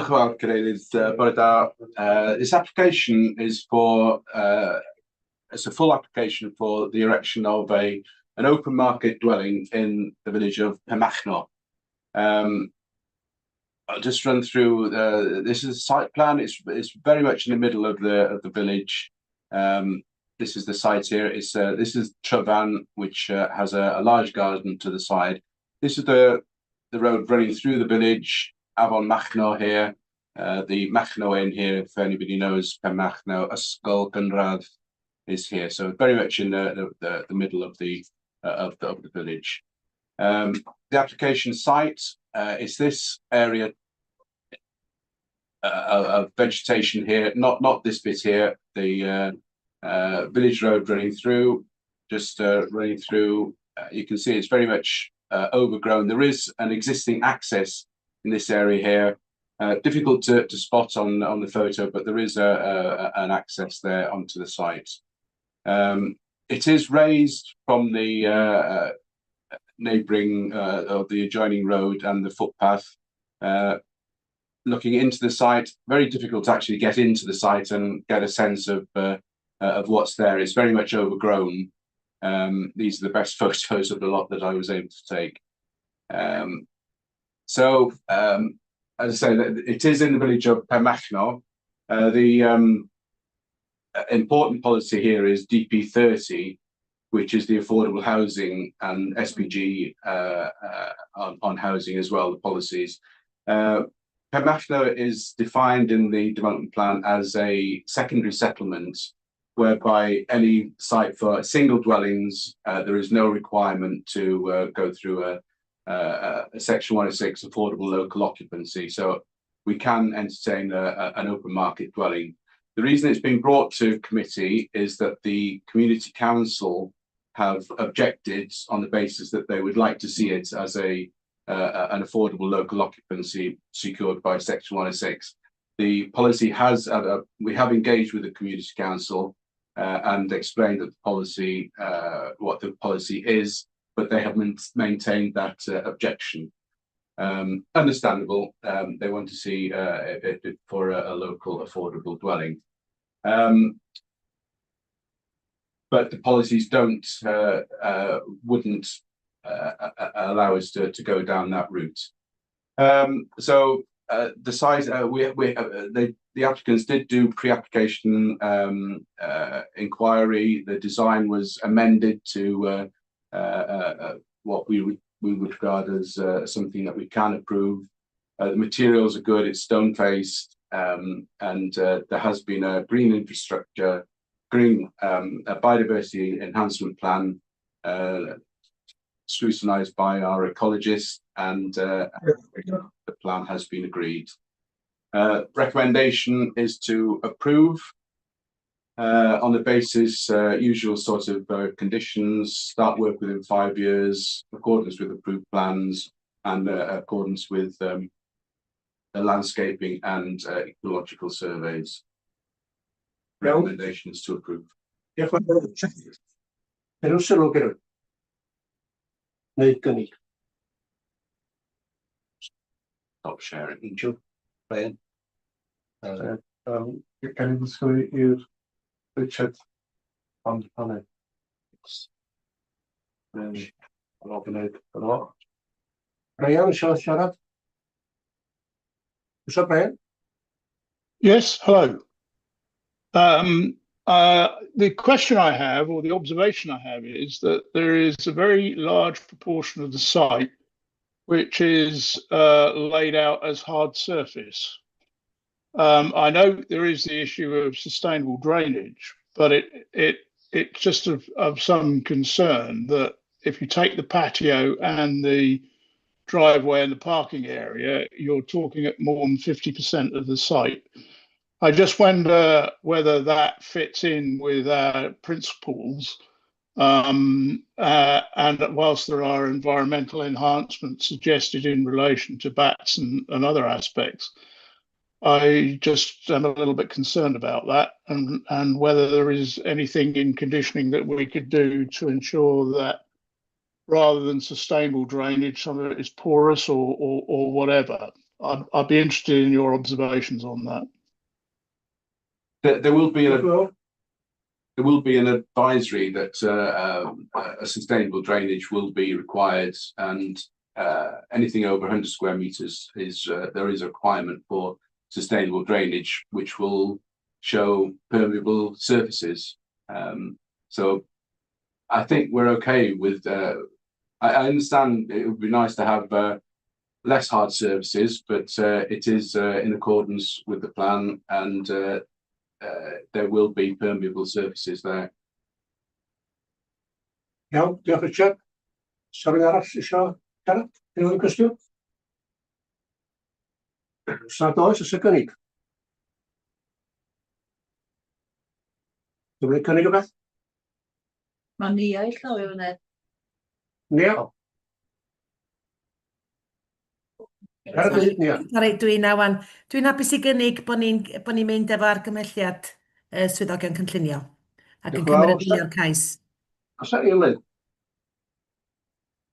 fawr, Cadeirydd. Bore da. This application is for, it's a full application for the erection of a an open market dwelling in the village of Penmachno. I'll just run through, this is a site plan. It's very much in the middle of the village. This is the site here. This is Tryfan, which has a large garden to the side. This is the road running through the village, Afon Machno here, the Machno Inn here, if anybody knows Penmachno, Ysgol Gynradd is here. So very much in the middle of the village. The application site is this area of vegetation here, not this bit here, the village road running through, just running through. You can see it's very much overgrown. There is an existing access in this area here. Difficult to spot on the photo, but there is a an access there onto the site. It is raised from the neighbouring or the adjoining road and the footpath. Looking into the site, very difficult to actually get into the site and get a sense of what's there. It's very much overgrown. These are the best photos of the lot that I was able to take. So, as I say, it is in the village of Penmachno. The important policy here is DP30, which is the affordable housing and SPG on housing as well, the policies. Penmachno is defined in the development plan as a secondary settlement whereby any site for single dwellings, there is no requirement to go through a Section 106 affordable local occupancy. So we can entertain an open market dwelling. The reason it's been brought to committee is that the community council have objected on the basis that they would like to see it as a an affordable local occupancy secured by Section 106. The policy has, we have engaged with the community council and explained that the policy, what the policy is, but they have maintained that objection. Understandable, they want to see it for a local affordable dwelling. But the policies wouldn't allow us to go down that route. So The size, we the applicants did do pre-application inquiry. The design was amended to what we would regard as something that we can approve. The materials are good, it's stone-faced, and there has been a green infrastructure, green biodiversity enhancement plan scrutinised by our ecologist, and the plan has been agreed. Recommendation is to approve on the basis usual sort of conditions, start work within 5 years, accordance with approved plans, and accordance with the landscaping and ecological surveys. Recommendation is to approve. Diolch yn fawr. Unrhyw sylw Gerwyn? Neu gynnig? Stop sharing. Angel, Brian. Gan i ddisgwyl i'r Richard ond panel. Ar ôl gwneud yn o. Brian, eisiau siarad? Eisiau Brian? Yes, hello. The question I have, or the observation I have, is that there is a very large proportion of the site which is laid out as hard surface. I know there is the issue of sustainable drainage, but it's just of some concern that if you take the patio and the driveway and the parking area, you're talking at more than 50% of the site. I just wonder whether that fits in with our principles, and whilst there are environmental enhancements suggested in relation to bats and other aspects, I just am a little bit concerned about that, and whether there is anything in conditioning that we could do to ensure that rather than sustainable drainage, some of it is porous or whatever. I'd be interested in your observations on that. There will be an advisory that a sustainable drainage will be required, and anything over 100 square meters is there is a requirement for sustainable drainage, which will show permeable surfaces. So I think we're okay with. I understand it would be nice to have less hard surfaces, but it is in accordance with the plan, and there will be permeable surfaces there. Iawn, diolch Richard. Sa rhywun arall isio siarad? Unrhyw cwestiwn? Os nad oes, oes y gynnig? Dwi'n cynnig o beth? Mae Nia i llaw i fyny. Nia? Ar y byd, Nia. Sori, dwi'n awan. Dwi'n hapus i gynnig bod ni'n bo ni mynd efo argymhelliad swyddogion cynllunio ac yn cymeradwyo'r cais. Oes 'na eilydd?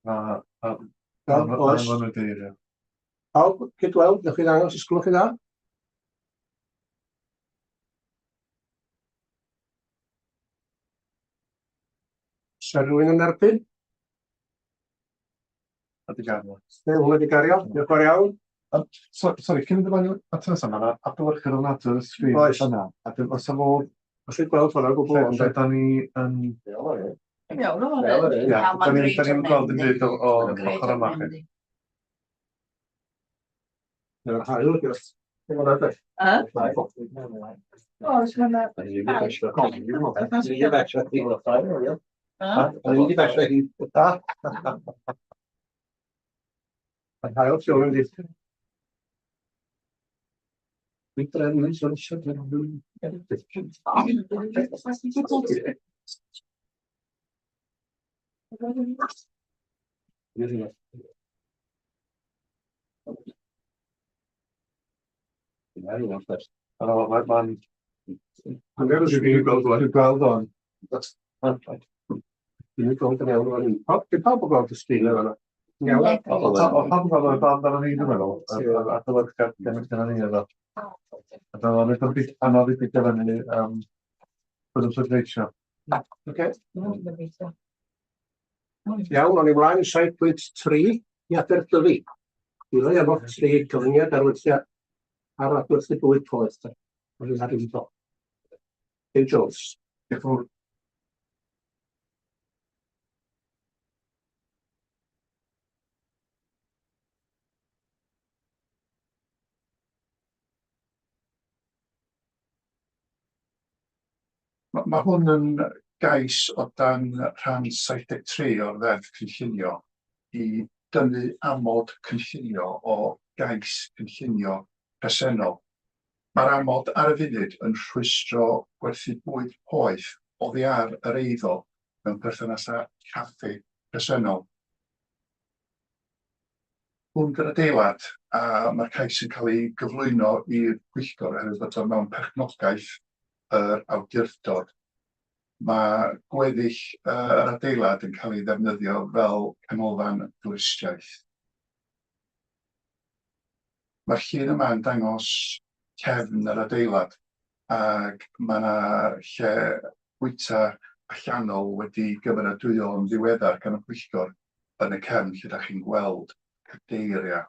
Na, na, Oes. Pawb cydweld, newch chi ddangos os gwelwch chi dda? Oes 'na rhywun yn erbyn? Wedi gario. Hwnna wedi gario, diolch yn fawr iawn. So, sori, cyn mynd ymlaen at nesaf, mae yna adlewyrchiad ofnadwy ar y sgrin Oes. yna. A dwi'n oes 'na fodd Os yw'n gweld hwnna o gwbl, lle ond lle da ni yn... Iawn, o, Ia, da ni'n da ni'n gweld dim byd o'r ochr yma chi. Mae'r haul, diolch. Dim ond beth. Oes, ma' 'na... Mae'n haul tu ôl yndi. Dwi'n drefnu, so eisiau Mae'n... Dwi'n gweld o'n. Dwi'n gweld o'n. Dwi'n gweld yn iawn o'n. Pawb pawb yn gweld y sgrin yna. Iawn. O, pawb yn gweld o'n dan dan ni, dwi'n meddwl. Adlewyrchiad gen ni efo. A dyna o'n eitha anodd i bigo fyny bod yn pleidleisio. Oce. Iawn, o'n i mlaen i 7.3 i Aberdyfi. Dileu amod 3, cyfyngiad ar werthu ar adwerthu bwyd poeth. Mae'n ar iddo. Huw Jones. Diolch yn fawr. Ma' hwn yn gais o dan rhan 73 o'r Ddeddf Cynllunio i dynnu amod cynllunio o gais cynllunio presennol. Mae'r amod ar y funud yn rhwystro gwerthu bwyd poeth oddi ar yr eiddo mewn perthynas â chaffi presennol. Hwn 'di'r adeilad, a ma'r cais yn cael ei gyflwyno i'r pwyllgor oherwydd bod o mewn perchnogaeth yr awdurdod. Mae gweddill yr adeilad yn cael ei ddefnyddio fel canolfan dwristiaeth. Mae'r llun yma yn dangos cefn yr adeilad, ac mae 'na lle bwyta allanol wedi gymeradwyo yn ddiweddar gan y pwyllgor yn y cefn lle dach chi'n gweld cadeiriau.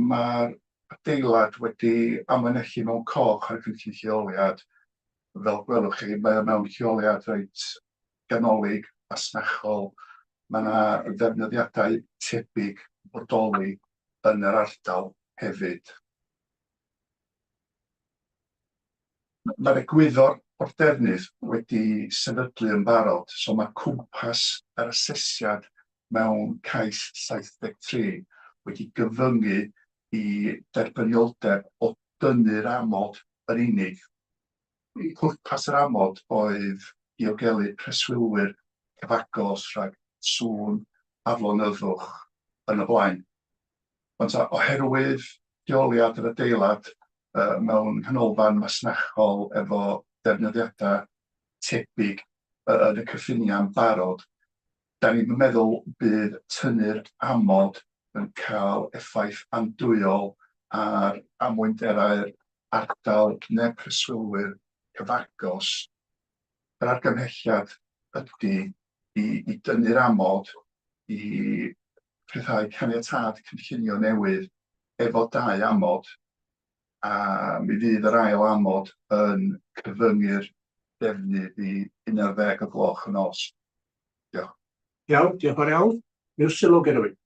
Mae'r adeilad wedi amlinellu mewn coch ar y cynllun lleoliad. Fel gwelwch chi, mae o mewn lleoliad reit ganolig, masnachol. Mae yna ddefnyddiadau tebyg bodoli yn yr ardal hefyd. Mae'r egwyddor o'r defnydd wedi sefydlu yn barod, so mae cwmpas yr asesiad mewn cais 73 wedi gyfyngu i derbynioldeb o dynnu'r amod yn unig. Pwrpas yr amod oedd diogelu preswylwyr cyfagos rhag sŵn, aflonyddwch yn y blaen. Ond ta, oherwydd lleoliad yr adeilad mewn canolfan masnachol efo defnyddiadau tebyg yn y cyffiniau'n barod, da ni'm yn meddwl bydd tynnu'r amod yn cael effaith andwyol ar amwynderau'r ardal neu preswylwyr cyfagos. Yr argymhelliad ydy i dynnu'r amod i rhyddhau caniatâd cynllunio newydd efo dau amod, a mi fydd yr ail amod yn cyfyngu'r defnydd i 11 o gloch y nos. Diolch. Iawn, diolch yn fawr iawn. Rhyw sylw gen rhywun?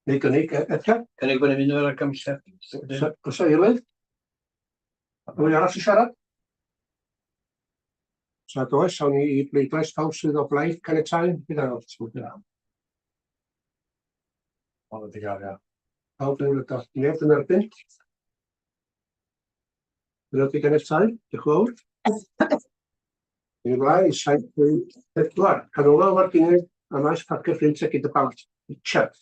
Neu gynnig, Edgar? Cynnig bod ni'n mynd efo'r argymhelliad. Oes 'na eilydd? Rhywun arall i siarad? Os nad oes, awn ni i bleidlais. Pawb sydd o blaid caniatáu, bydd ar ôl. Pawb wedi gael, ia. Pawb yn y neb yn erbyn. Bydd wedi caniatáu, diolch yn fawr. Yn ymlaen i 74, canolfan Martiniaid a maes parcio Fflint a gyda bawb. Richard.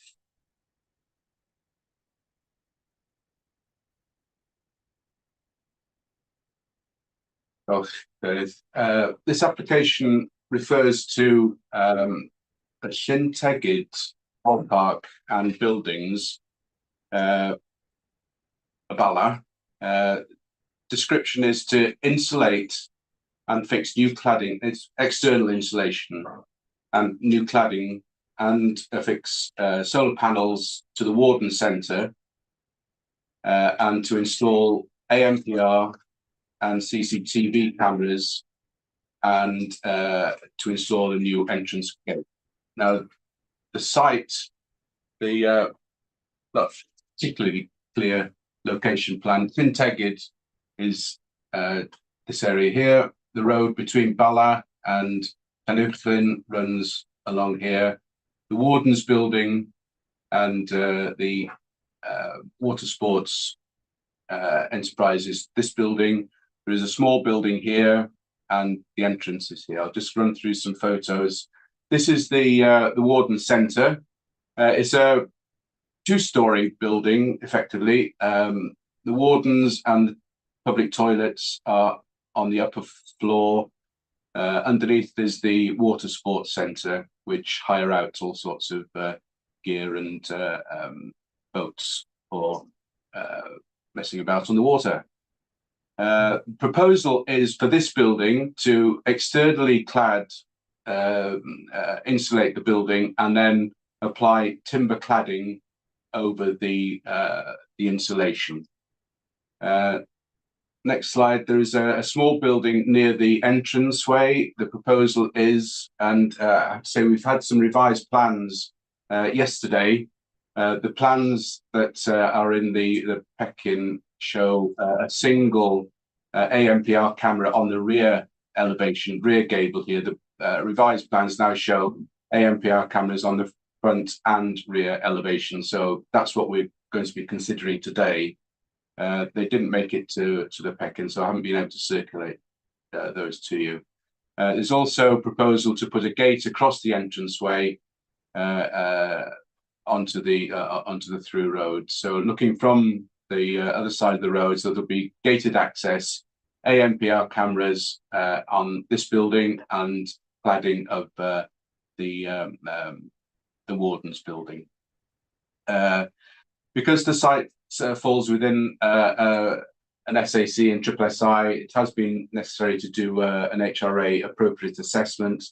Diolch, Cadeirydd. This application refers to the Llyn Tegid Park and buildings, y Bala. Description is to insulate and fix new cladding, it's external insulation and new cladding, and affix solar panels to the Warden Centre, and to install AMPR and CCTV cameras, and to install a new entrance gate. Now, the site, the not particularly clear location plan, Llyn Tegid is this area here. The road between Bala and Llanuwchllyn runs along here. The Warden's building and the water sports enterprise is this building. There is a small building here and the entrance is here. I'll just run through some photos. This is the Warden Centre. It's a two-storey building, effectively. The wardens and the public toilets are on the upper floor. Underneath is the water sports centre, which hire out all sorts of gear and boats for messing about on the water. Proposal is for this building to externally clad, insulate the building and then apply timber cladding over the insulation. Next slide, there is a small building near the entranceway. The proposal is, and I have to say we've had some revised plans yesterday. The plans that are in the pecyn show a single ANPR camera on the rear elevation, rear gable here. The revised plans now show ANPR cameras on the front and rear elevation. So that's what we're going to be considering today. They didn't make it to the pecyn, so I haven't been able to circulate those to you. There's also a proposal to put a gate across the entranceway onto the through road. So looking from the other side of the road, so there'll be gated access, ANPR cameras on this building and cladding of the warden's building. Because the site falls within an SAC and SSSI, it has been necessary to do an HRA appropriate assessment.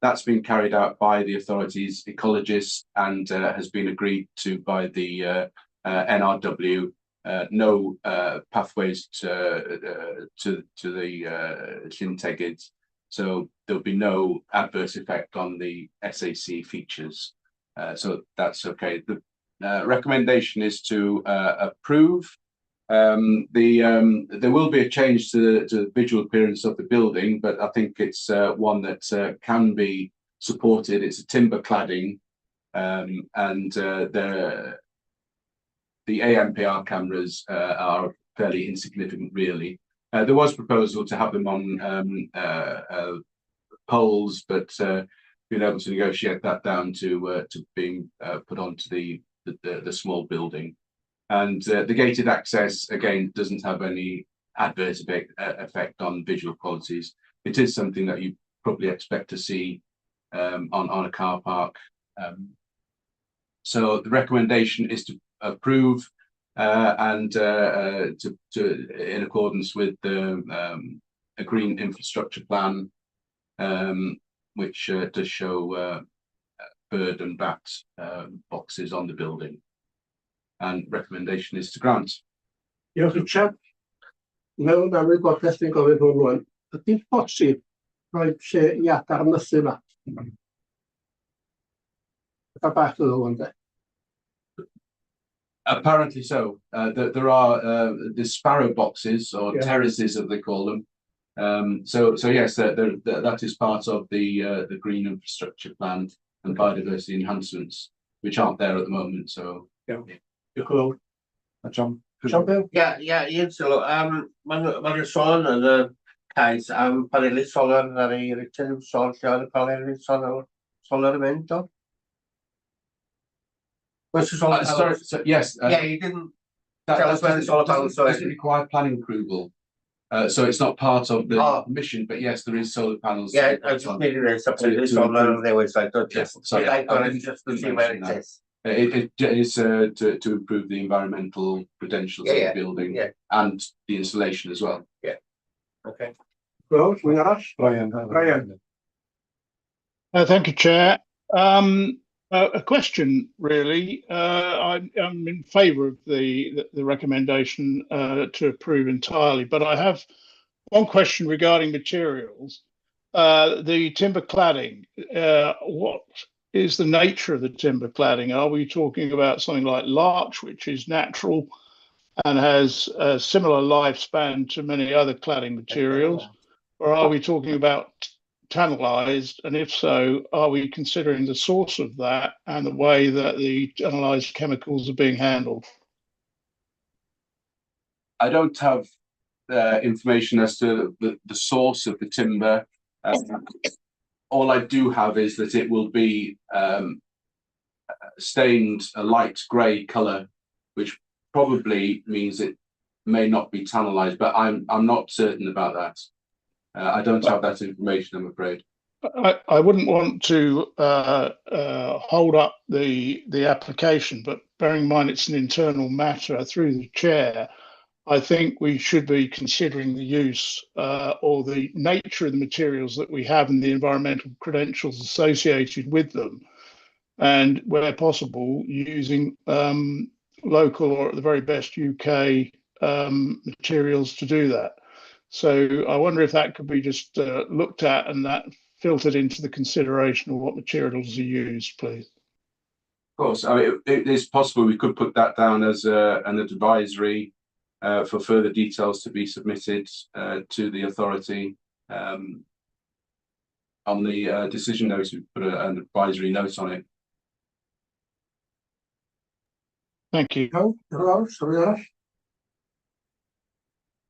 That's been carried out by the authorities' ecologists and has been agreed to by the NRW. No pathways to the Llyn Tegid, so there'll be no adverse effect on the SAC features. So that's okay. The recommendation is to approve. There will be a change to the visual appearance of the building, but I think it's one that can be supported. It's a timber cladding, and the ANPR cameras are fairly insignificant, really. There was a proposal to have them on poles, but been able to negotiate that down to being put onto the small building. And the gated access, again, doesn't have any adverse effect on visual qualities. It is something that you probably expect to see on a car park. So the recommendation is to approve and to in accordance with the a green infrastructure plan, which does show bird and bat boxes on the building. And recommendation is to grant. Diolch, Richard. Mewn am wybodaeth dwi'n gofyn hwn rwan, ydy'n bosib rhoi lle i adar nythu yma? Pethau bach ydyn nhw, ynde? Apparently so. There are the sparrow boxes, or terraces as they call them. So yes, that is part of the green infrastructure plan and biodiversity enhancements, which aren't there at the moment. So yeah. Diolch yn fawr. John? John Bill? Ie, un sylw. Mae'n ma sôn yn y cais am paneli solar ar ei written sôn lle oedd y paneli solar yn mynd, do? Where's the solar Sorry, so, yes. Yeah, you didn't tell us where the solar panels were. Doesn't require planning approval. So it's not part of the mission, but yes, there is solar panels. Yeah, I just needed a separate solar on the website. Yes, sorry. I thought it just to see where it is. It is to improve the environmental credentials of the building and the insulation as well. Yeah. Okay. Well, rhywun arall? Brian. Brian. Thank you, Chair. A question, really. I'm in favour of the recommendation to approve entirely, but I have one question regarding materials. The timber cladding, what is the nature of the timber cladding? Are we talking about something like larch, which is natural and has a similar lifespan to many other cladding materials? Or are we talking about tannalized? And if so, are we considering the source of that and the way that the tannalized chemicals are being handled? I don't have information as to the source of the timber. All I do have is that it will be stained a light grey colour, which probably means it may not be tannalized, but I'm not certain about that. I don't have that information, I'm afraid. I wouldn't want to hold up the application, but bearing in mind it's an internal matter through the chair, I think we should be considering the use or the nature of the materials that we have and the environmental credentials associated with them, And where possible, using local or at the very best UK materials to do that. So I wonder if that could be just looked at and that filtered into the consideration of what materials are used, please. Of course, I mean, it is possible we could put that down as an advisory for further details to be submitted to the authority. On the decision notice, we put an advisory note on it. Thank you. Iawn, diolch yn fawr, sylwi arall?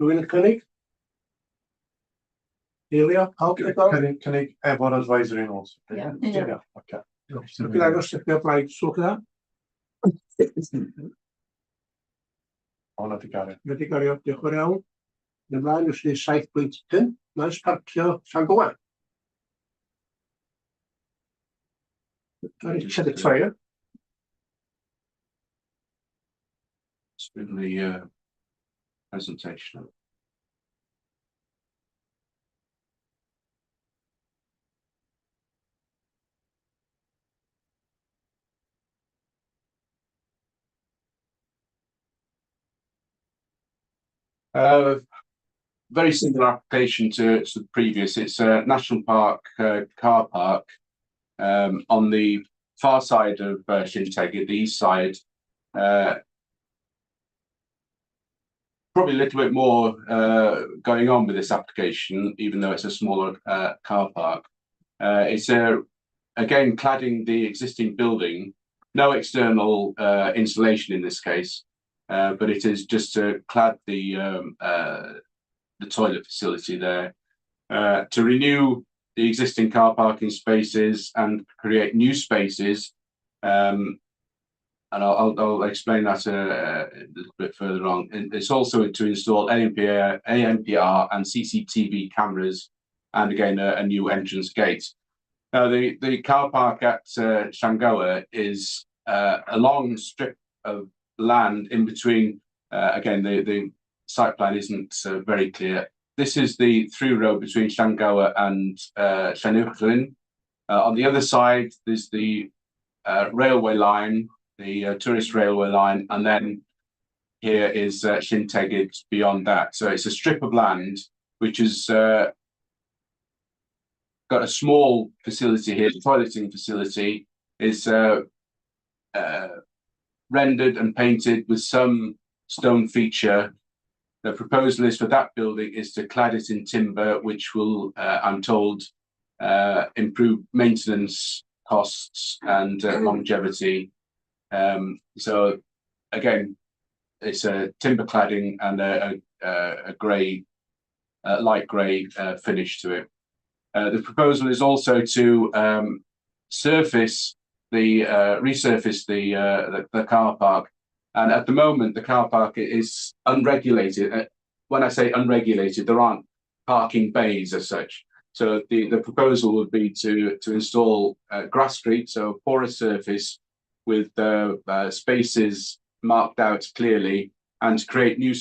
Rhywun yn cynnig? Eilio, pawb yn gweld? Cynnig, cynnig efo'r advisory notes. Ie. Ie, ocê. Dwi'n dangos sut o blaid, sŵch dda. Hwnna di gario. Wedi gario, diolch yn fawr iawn. Yn ymlaen, os ni 7.5, maes parcio Llangower. Richard y troi, ie? It's been the presentation. Very similar application to the previous. It's a National Park car park on the far side of Llyn Tegid, the east side. Probably a little bit more going on with this application, even though it's a smaller car park. It's again cladding the existing building, no external insulation in this case, but it is just to clad the toilet facility there, to renew the existing car parking spaces and create new spaces. And I'll explain that a little bit further on. It's also to install ANPR and CCTV cameras, and again a new entrance gate. Now the car park at Llangower is a long strip of land in between. Again, the site plan isn't very clear. This is the through road between Llangower and Llanuwchllyn. On the other side, there's the railway line, the tourist railway line, and then here is Llyn Tegid beyond that. So it's a strip of land which has got a small facility here. The toileting facility is rendered and painted with some stone feature. The proposal is for that building is to clad it in timber, which will, I'm told, improve maintenance costs and longevity. So again, it's a timber cladding and a grey, light grey finish to it. The proposal is also to resurface the car park. And at the moment, the car park is unregulated. When I say unregulated, there aren't parking bays as such. So the proposal would be to install grasscrete, so porous surface with spaces marked out clearly, and to create new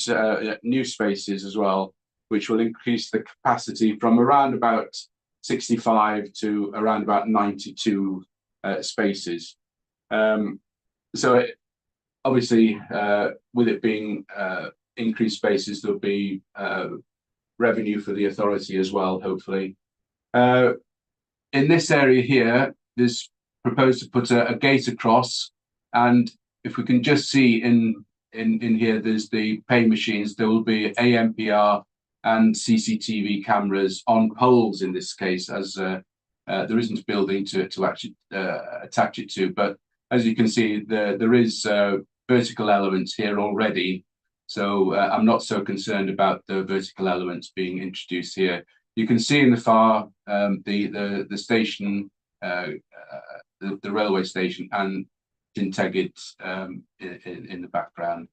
spaces as well, which will increase the capacity from around about 65 to around about 92 spaces. So obviously, with it being increased spaces, there'll be revenue for the authority as well, hopefully. In this area here, there's proposed to put a gate across, and if we can just see in here, there's the pay machines. There will be ANPR and CCTV cameras on poles in this case, as there isn't a building to actually attach it to. But as you can see, there is vertical elements here already, so I'm not so concerned about the vertical elements being introduced here. You can see in the far the station, the railway station, and Llyn Tegid in the background.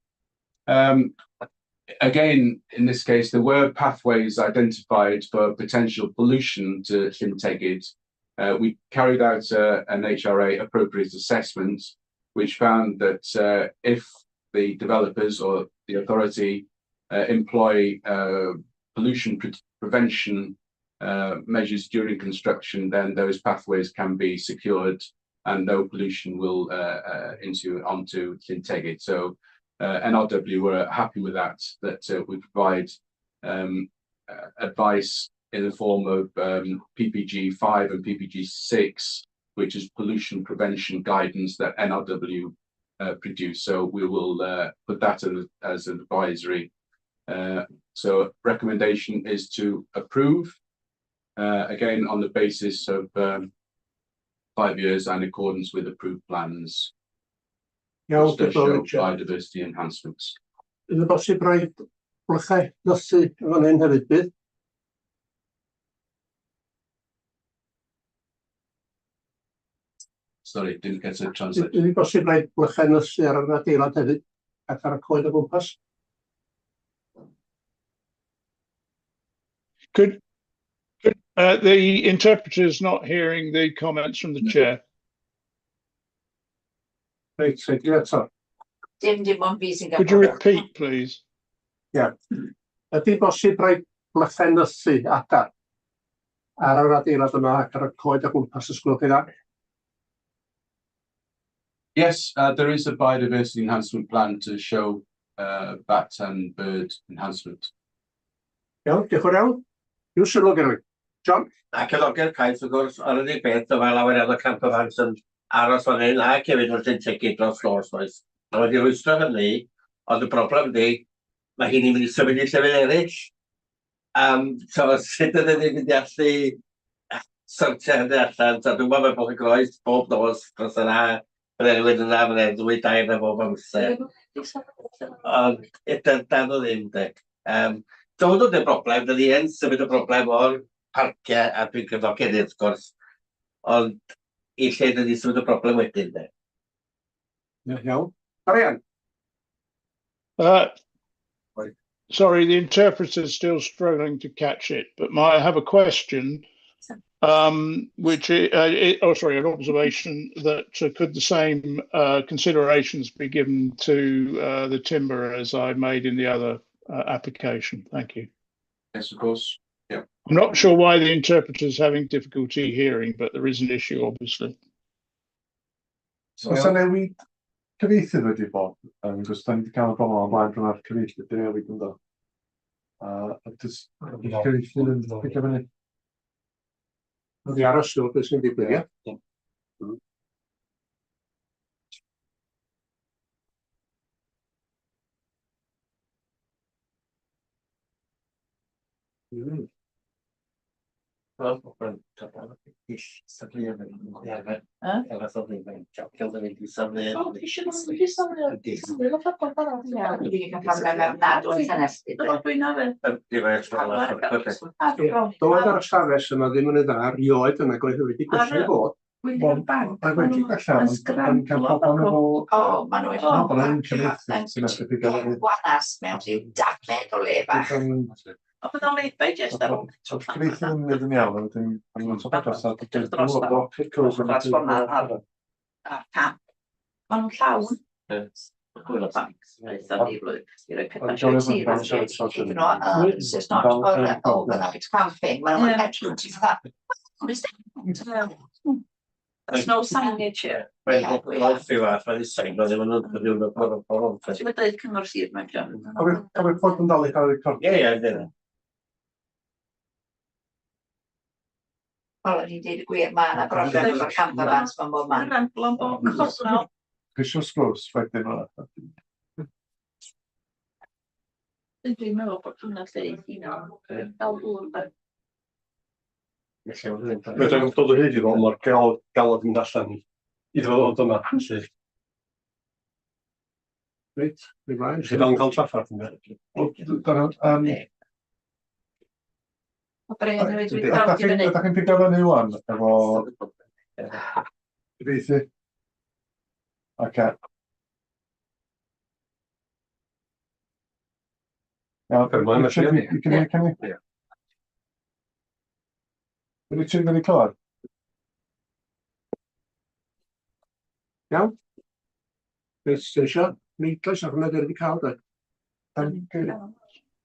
Again, in this case, there were pathways identified for potential pollution to Llyn Tegid. We carried out an HRA appropriate assessment, which found that if the developers or the authority employ pollution prevention measures during construction, then those pathways can be secured and no pollution will into onto Llyn Tegid. So NRW were happy with that, that we provide advice in the form of PPG 5 and PPG 6, which is pollution prevention guidance that NRW produce. So we will put that as an advisory. So recommendation is to approve, again, on the basis of 5 years and in accordance with approved plans. Iawn, Which does diolch yn fawr, show Richard. biodiversity enhancements. Ydy bosib rhoi blychau nythu yn fan hyn hefyd, bydd? Sorry, didn't get a translation. Ydy bosib rhoi blychau nythu ar yr adeilad hefyd, ac ar y coed o gwmpas? Could the interpreter's not hearing the comments from the chair. Reit, reit, i eto. Dim ond fi sy'n gael Could you repeat, please? Ia. Ydy bosib rhoi blychau nythu adar ar yr adeilad yma ac ar y coed o gwmpas, os gwelwch chi dda? Yes, there is a biodiversity enhancement plan to show bat and bird enhancement. Iawn, diolch yn fawr iawn. Yw sylw gen i. John? A cefnogi'r cais wrth gwrs, ond yr unig beth y mae lawer iawn o camper vans yn aros fan hyn ac hefyd wrth Llyn Tegid dros nos oes. Mae wedi rhwystro hynny, ond y broblem ydy, mae hi'n mynd i symud i llefydd eraill. So sut ydyn ni'n mynd i allu sortio hynny allan? So dwi'n gwybod mae Bwlch y Groes bob nos dros yr ha, byddai rhywun yna, byddai ddwy dair na bob amser. Ond dan nhw ddim, de. So hwnnw'n y broblem, dyn ni yn symud y broblem o'r parciau, a dwi'n cefnogi hynny wrth gwrs, ond i lle dyn ni symud y broblem wedyn, de. Ie, iawn. Arian? Sorry, the interpreter's still struggling to catch it, but I have a question, which, it, oh, sorry, an observation that could the same considerations be given to the timber as I made in the other application? Thank you. Yes, of course. Yeah. I'm not sure why the interpreter's having difficulty hearing, but there is an issue, obviously. So, oes 'na newid cyfieithydd wedi bod? Cos da ni wedi cael y broblem o'r blaen pan mae'r cyfieithydd wedi newid yn do. A does cyfieithydd yn pigo fyny? Wedi aros nhw, beth sy'n digwydd, ie? O, ti eisiau ti safle? Ie, dwi wedi cael problem ofnadwy yn Llanelli. Dwi'n nafod. Doedd ar y stafell yma ddim yn ei dda erioed yn agor wedi gwella i fod. Dwi'n banc. Mae wedi gwella, ond yn cael problem efo... O, maen nhw O, bod yn cyfieithydd sy'n methu pigo fyny. Gwanas mewn rhyw dafled o le bach. O, bydd o'n leid by just ar ôl. Cyfieithydd yn mynd yn iawn, a wedyn maen nhw'n top dros a Dros ar tap. Maen nhw'n llawn. Gwyl y banc. Aethon ni blwyddyn. I roi pethau tir. This is not for overnight camping. Maen nhw'n petrol ti fatha. What is that? There's no signage here. Mae'n rhyw fath, mae'n sain, mae'n ddim yn ddim yn Ti'n mynd dweud cyngor sir mae'n John. Cofio fod yn dal i cael ei recordio? Ie, ie, dyna. Wel, o'n i'n deud y gwir, mae yna broblem efo'r camper vans mewn bob man. Ramblo bob cornel. Crisio sgwrs, wedyn o. Dwi'n meddwl bod hwnna lle i hunan. Fel dŵr, de. Fedra i'm dod o hyd iddo, ond mae'r galwad yn mynd allan iddo fo ddod yma, felly. Reit, rwy'n mlaen. Chi dal yn cael trafferth yn Dyna, O Bryn, hefyd, dwi'n dal i fyny. Ydych chi'n pigo fyny wan efo cyfieithu? Oce. Iawn, Ymlaen, felly, ie. You can hear, can you? Ie. Richard, wedi clywed? Iawn. Beth sy'n eisiau? Pleidlais ar hwnna wedi cael, de.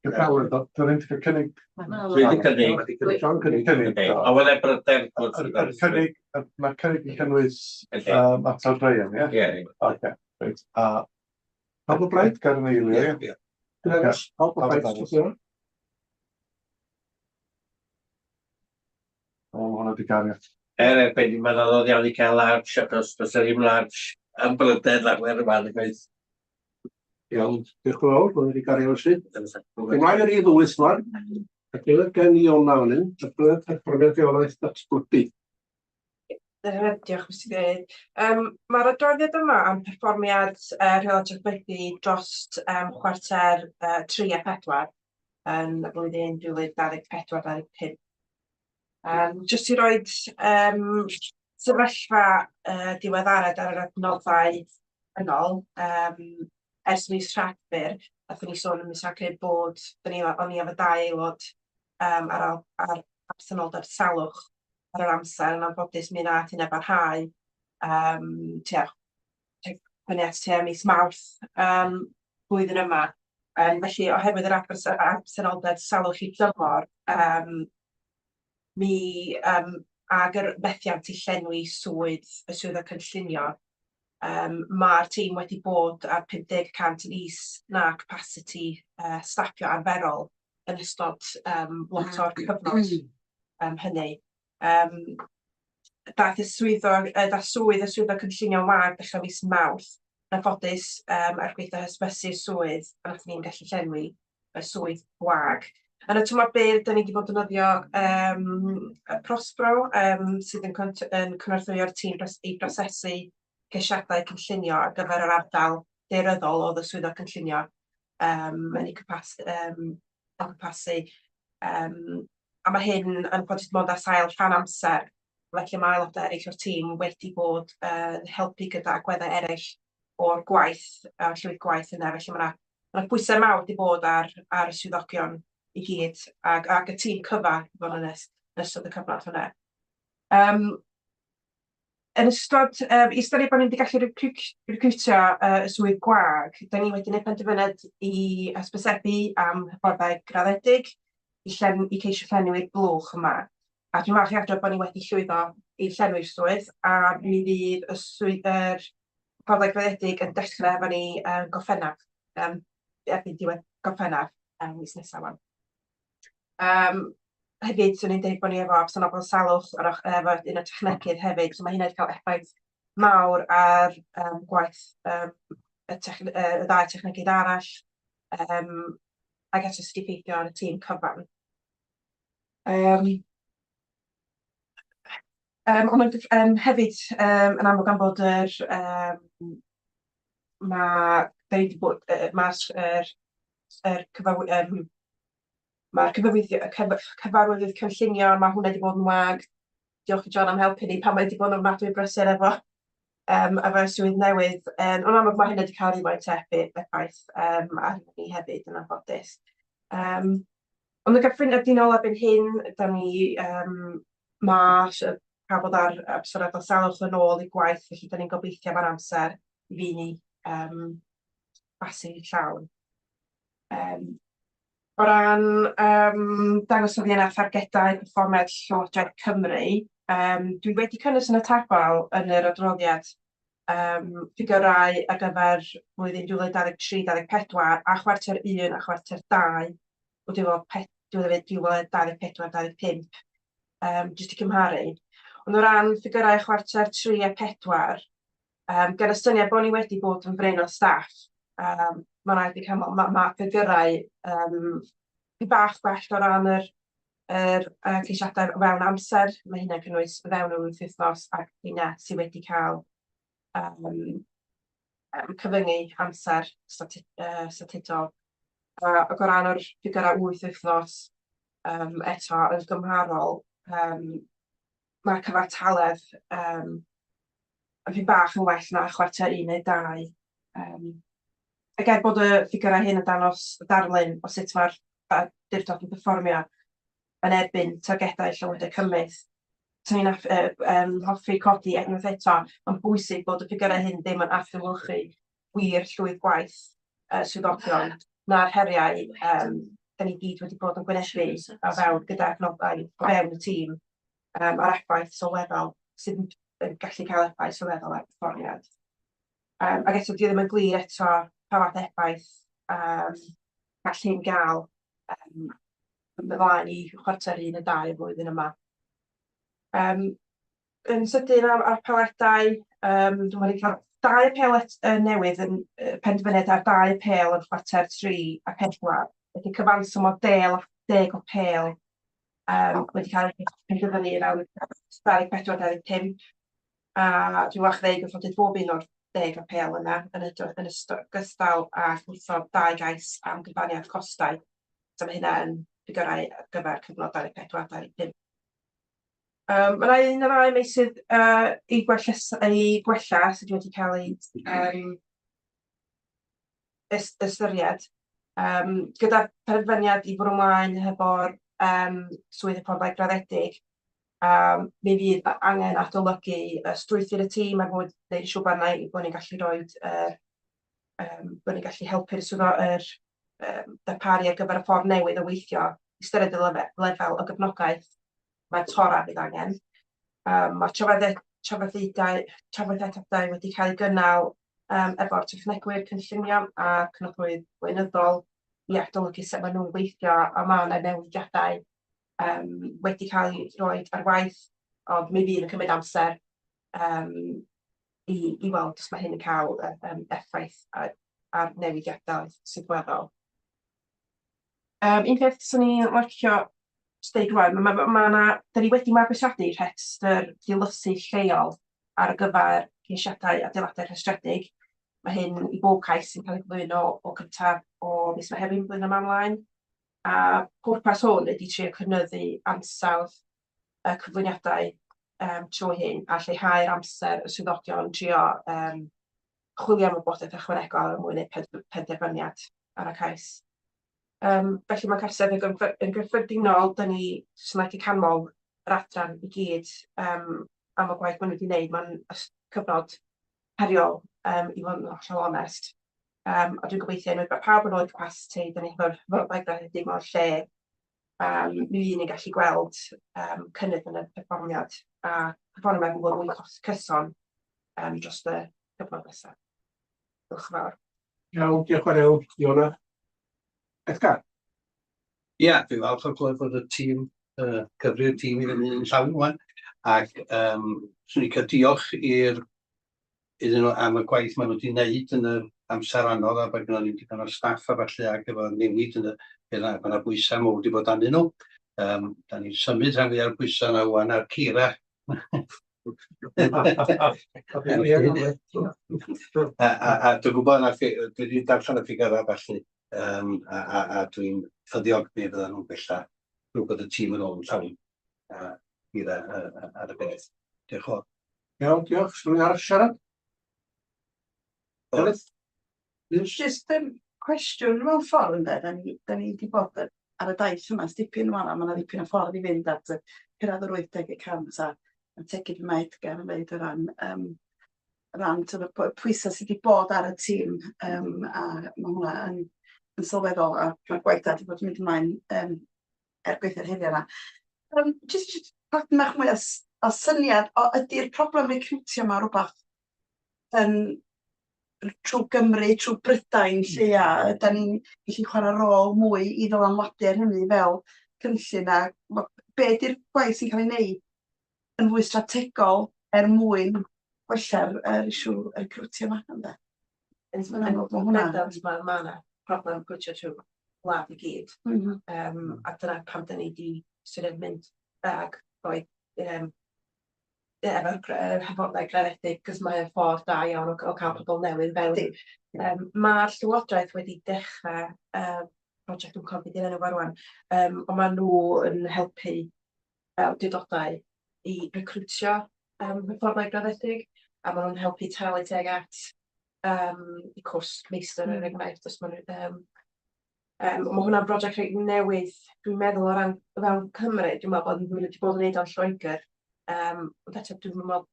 Dwi'n mynd i cynnig. Dwi wedi cynnig. Wedi cynnig, John cynnig. Cynnig. A wedd e bryder. Yr cynnig, mae'r cynnig yn cynnwys atal Brian, ie? Ie. Oce, reit. A Pawb o blaid? Edgar yn eilio, ie? Ie. Pawb o blaid? O, ma' hwnna wedi gario. Er erbyn, mae'n anodd iawn i cael large, achos does 'na ddim large yn bryder lawer yma, nag oes? Iawn, diolch yn fawr, mae'n wedi gario felly. Ymlaen ar i ddwys rwan. Adroddiad gen Iona fan hyn, adroddiad perfformiad rheolaeth datblygu. Diolch, Mr Cadeirydd. Mae'r adroddiad yma am perfformiad rheolaeth datblygu dros chwarter 3 a 4 yn y flwyddyn 2024-25. Jyst i roed sefyllfa diweddarad ar yr adnoddau yn ôl, ers mis Rhagfyr, nathon ni sôn yn mis Rhagfyr bod ni, o'n i efo dau aelod ar absenoldeb salwch ar yr amser, yn anffodus mi nath hynna barhau tua fyny at tua mis Mawrth blwyddyn yma. Felly oherwydd yr absenoldeb salwch i dymor, mi ag yr methiant i llenwi swydd y swyddog cynllunio, mae'r tîm wedi bod ar 50% yn is na capacity staffio arferol yn ystod lot o'r cyfnod hynny. Daeth y swyddog, daeth swydd y swyddog cynllunio wag dechrau mis Mawrth. Yn anffodus, er gwaetha hysbysu'r swydd, a nathon ni'm gallu llenwi y swydd gwag. Yn y tymor byr, da ni wedi bod yn defnyddio Prospro, sydd yn cynorthwyo'r tîm i brosesu ceisiadau cynllunio ar gyfer yr ardal daearyddol oedd y swyddog cynllunio yn ei cwmpasu. A mae hyn yn fodus mond ar sail rhan amser, felly mae aelodau eraill o'r tîm wedi bod yn helpu gyda agweddau eraill o'r gwaith, a'r llwyth gwaith yna. Felly mae yna pwysau mawr wedi bod ar y swyddogion i gyd, ag y tîm cyfa, i fod yn onest, yn ystod y cyfnod hwnna. Yn ystod, i ystyried bod ni wedi gallu recrwtio y swydd gwag, da ni wedi gwneud penderfyniad i hysbysebu am hyfforddai graddedig i ceisio llenwi'r blwch yma. A dwi'n falch i adrodd bod ni wedi llwyddo i llenwi'r swydd, a mi fydd y swydd, yr hyfforddai graddedig yn dechrau efo ni yn Gorffennaf, erbyn diwedd Gorffennaf mis nesaf wan. Hefyd, swn i'n dweud bod ni efo absenoldeb salwch efo un o'r technegydd hefyd, so mae hynna wedi cael effaith mawr ar gwaith y ddau technegydd arall, ac eto sydd wedi effeithio ar y tîm cyfan. Ond hefyd, yn amlwg am bod yr ma' da ni 'di bod ma'r yr yr cyfarwy- ma'r cyfarwyddyd cynllunio, mae hwnna wedi bod yn wag. Diolch i John am helpu ni pan mae wedi bod yn ofnadwy brysur efo swydd newydd. Ond amlwg mae hynny wedi cael rhywfaint o effaith ar ni hefyd yn anffodus. Ond yn gyffredinol erbyn hyn, da ni, ma' pawb oedd ar absenoldeb salwch yn ôl i gwaith, felly da ni'n gobeithio mae'r amser i fi ni basu llawn. O ran dangosyddion a thargedau perfformiad Llywodraeth Cymru, dwi wedi cynnwys yn y tabl yn yr adroddiad ffigurau ar gyfer blwyddyn 2023-24 a chwarter 1 a chwarter 2 o 2024-25, jyst i cymharu. Ond o ran ffigurau chwarter 3 a 4, gan ystyried bod ni wedi bod yn brin o staff, mae rhaid i canmol, ma ffigurau bach gwell o ran yr ceisiadau o fewn amser. Mae hynna'n cynnwys o fewn yr 8 wythnos ac hynna sydd wedi cael cyfyngu amser statudol. Ac o ran yr ffigurau 8 wythnos, eto yn gymharol, mae'r cyfartaledd yn bach yn well na chwarter 1 neu 2. Ac er bod y ffigurau hyn yn dangos darlun o sut mae'r awdurdod yn perfformio yn erbyn targedau Llywodraeth Cymru, swn i'n hoffi codi unwaith eto, mae'n bwysig bod y ffigurau hyn ddim yn adlewyrchu wir llwyth gwaith swyddogion na'r heriau. da ni gyd wedi bod yn gwynebu o fewn gyda adnoddau o fewn y tîm yym a'r effaith sylweddol sydd yn yn gallu cael effaith sylweddol ar perfformiad. Yym ac eto 'di o ddim yn glir eto pa fath effaith yym gall hyn gael yym ymlaen i chwarter un a dau y flwyddyn yma. Yym yn sydyn ar ar paledau, yym dwi'n wedi cael dau apêl et- yy newydd yn yy penderfyniad ar dau apêl yn chwarter tri a pedwar, felly cyfanswm o del 10 apêl yym wedi cael eu penderfynu i fewn 24 25, a dwi'n falch ddeud gwrthodwyd bob un o'r 10 apêl yna yn ydo- yn ystod gystal â gwrthod dau gais am gyfraniad costau, so ma' hynna yn ffigyrau ar gyfer cyfnod 24 25. Yym ma' 'na un neu ddau meysydd yy i gwelles- i gwella sydd wedi cael eu yym ys- ystyried yym gyda phenderfyniad i fwrw ymlaen hefo'r yym swydd hyfforddai graddedig, yym mi fydd angen adolygu y strwythur y tîm er mwyn gwneud yn siŵr bod 'na bod ni'n gallu rhoid yr yym bod ni'n gallu helpu'r swyddfa yr yym darparu ar gyfer y ffordd newydd o weithio, ystyried y lefe- lefel o gefnogaeth mae'r torau fydd angen. Yym ma' trafode- trafodaethau trafodaethau wedi cael eu gynnal yym efo'r technegwyr cynllunio a cynorthwyydd gweinyddol i adolygu sut maen nhw'n gweithio, a ma' 'na newidiadau yym wedi cael eu rhoid ar waith, ond mi fydd yn cymryd amser yym i i weld os ma' hyn yn cael yy yym effaith ar ar newidiadau sylweddol. Yym un peth 'swn i'n licio jyst deud rŵan, ma' ma' ma' 'na... 'dan ni wedi mabwysiadu rhestr dilysu lleol ar gyfer ceisiadau adeiladau rhestredig. Ma' hyn i bob cais sy'n cael ei gyflwyno o cyntaf o mis Mehefin flwyddyn yma ymlaen, a pwrpas hwn ydy trio cynyddu ansawdd y cyflwyniadau yym trwy hyn a lleihau'r amser y swyddogion yn trio yym chwilio am wybodaeth ychwanegol er mwyn gwneud penderfyniad ar y cais. Yym felly ma' cartref yn gyff- yn gyffredinol, dan ni jyst yn licio canmol yr adran i gyd yym am y gwaith maen nhw wedi wneud. Mae'n cyfnod heriol yym i fod yn hollol onest. Yym a dwi'n gobeithio unwaith ma' pawb yn ôl i capasiti, dan ni hefo'r hyfforddai graddedig mewn lle, yym mi fydd ni'n gallu gweld yym cynnydd yn y perfformiad a perfformiad yn fod mwy cyson yym dros y cyfnod nesaf. Diolch yn fawr. Iawn, diolch yn fawr iawn, Iona. Edgar? Ia, dwi'n falch o glywed bod y tîm, uh, cyfri'r tîm i fyny yn llawn wan, ac um, swn i'n cael diolch i'r iddyn nhw am y gwaith maen nhw wedi wneud yn yr amser anodd a bod gynnon ni'm digon o staff a ballu ac efo newid yn y peth 'na, ma' 'na bwysau mowr wedi bod arnyn nhw. Um, da ni'n symud rhan fwya'r pwysau yna wan ar Ceira. A, a, a dwi'n gwybod na, dwi wedi darllen y ffigyrau felly, um, a, a, a dwi'n ffyddiog mi fyddan nhw'n gwella drwy bod y tîm yn ôl yn llawn a gyda ar y beth. Diolch yn fawr. Iawn, diolch. Swn i'n arall siarad? Delyth? Jyst yym cwestiwn mewn ffordd ynde, da ni, da ni wedi bod ar y daith yma ers dipyn wan a ma' 'na ddipyn o ffordd i fynd at y cyrraedd yr 80% a a tegu be mae Edgar yn ddeud o ran yym o ran t'od y pwysau sydd wedi bod ar y tîm yym a ma' hwnna yn yn sylweddol a ma'r gwaith da 'di bod yn mynd ymlaen yym er gwaetha'r heriau 'na. Yym jyst jyst bach mwy o o syniad o ydi'r problem recriwtio 'ma rwbath yn trwy Gymru, trwy Brydain 'lly, a ydan ni'n gallu chwarae rôl mwy i ddylanwadu ar hynny fel cynllun a be 'di'r gwaith sy'n cael ei wneud yn fwy strategol er mwyn gwella'r yr issue recriwtio 'ma ynde? Yn bendant ma' ma' 'na problem recriwtio trwy wlad i gyd. Yym a dyna pam 'dan ni 'di sort of mynd ag rhoi yym efo'r hyfforddai graddedig, cos mae o'n ffordd da iawn o o cael pobl newydd fewn. Yym ma'r Llywodraeth wedi dechrau yy prosiect, dwi'm yn cofio be 'di'r enw fo rŵan, yym ond maen nhw yn helpu awdurdodau i recriwtio yym hyfforddai graddedig, a maen nhw'n helpu talu tuag at yym y cwrs meistr er enghraifft os maen nhw yym Yym ma' hwnna'n brosiect reit newydd dwi'n meddwl o ran o fewn Cymru, dwi'n meddwl bod nhw wedi bod yn neud o'n Lloegr, yym ond eto dwi'm yn meddwl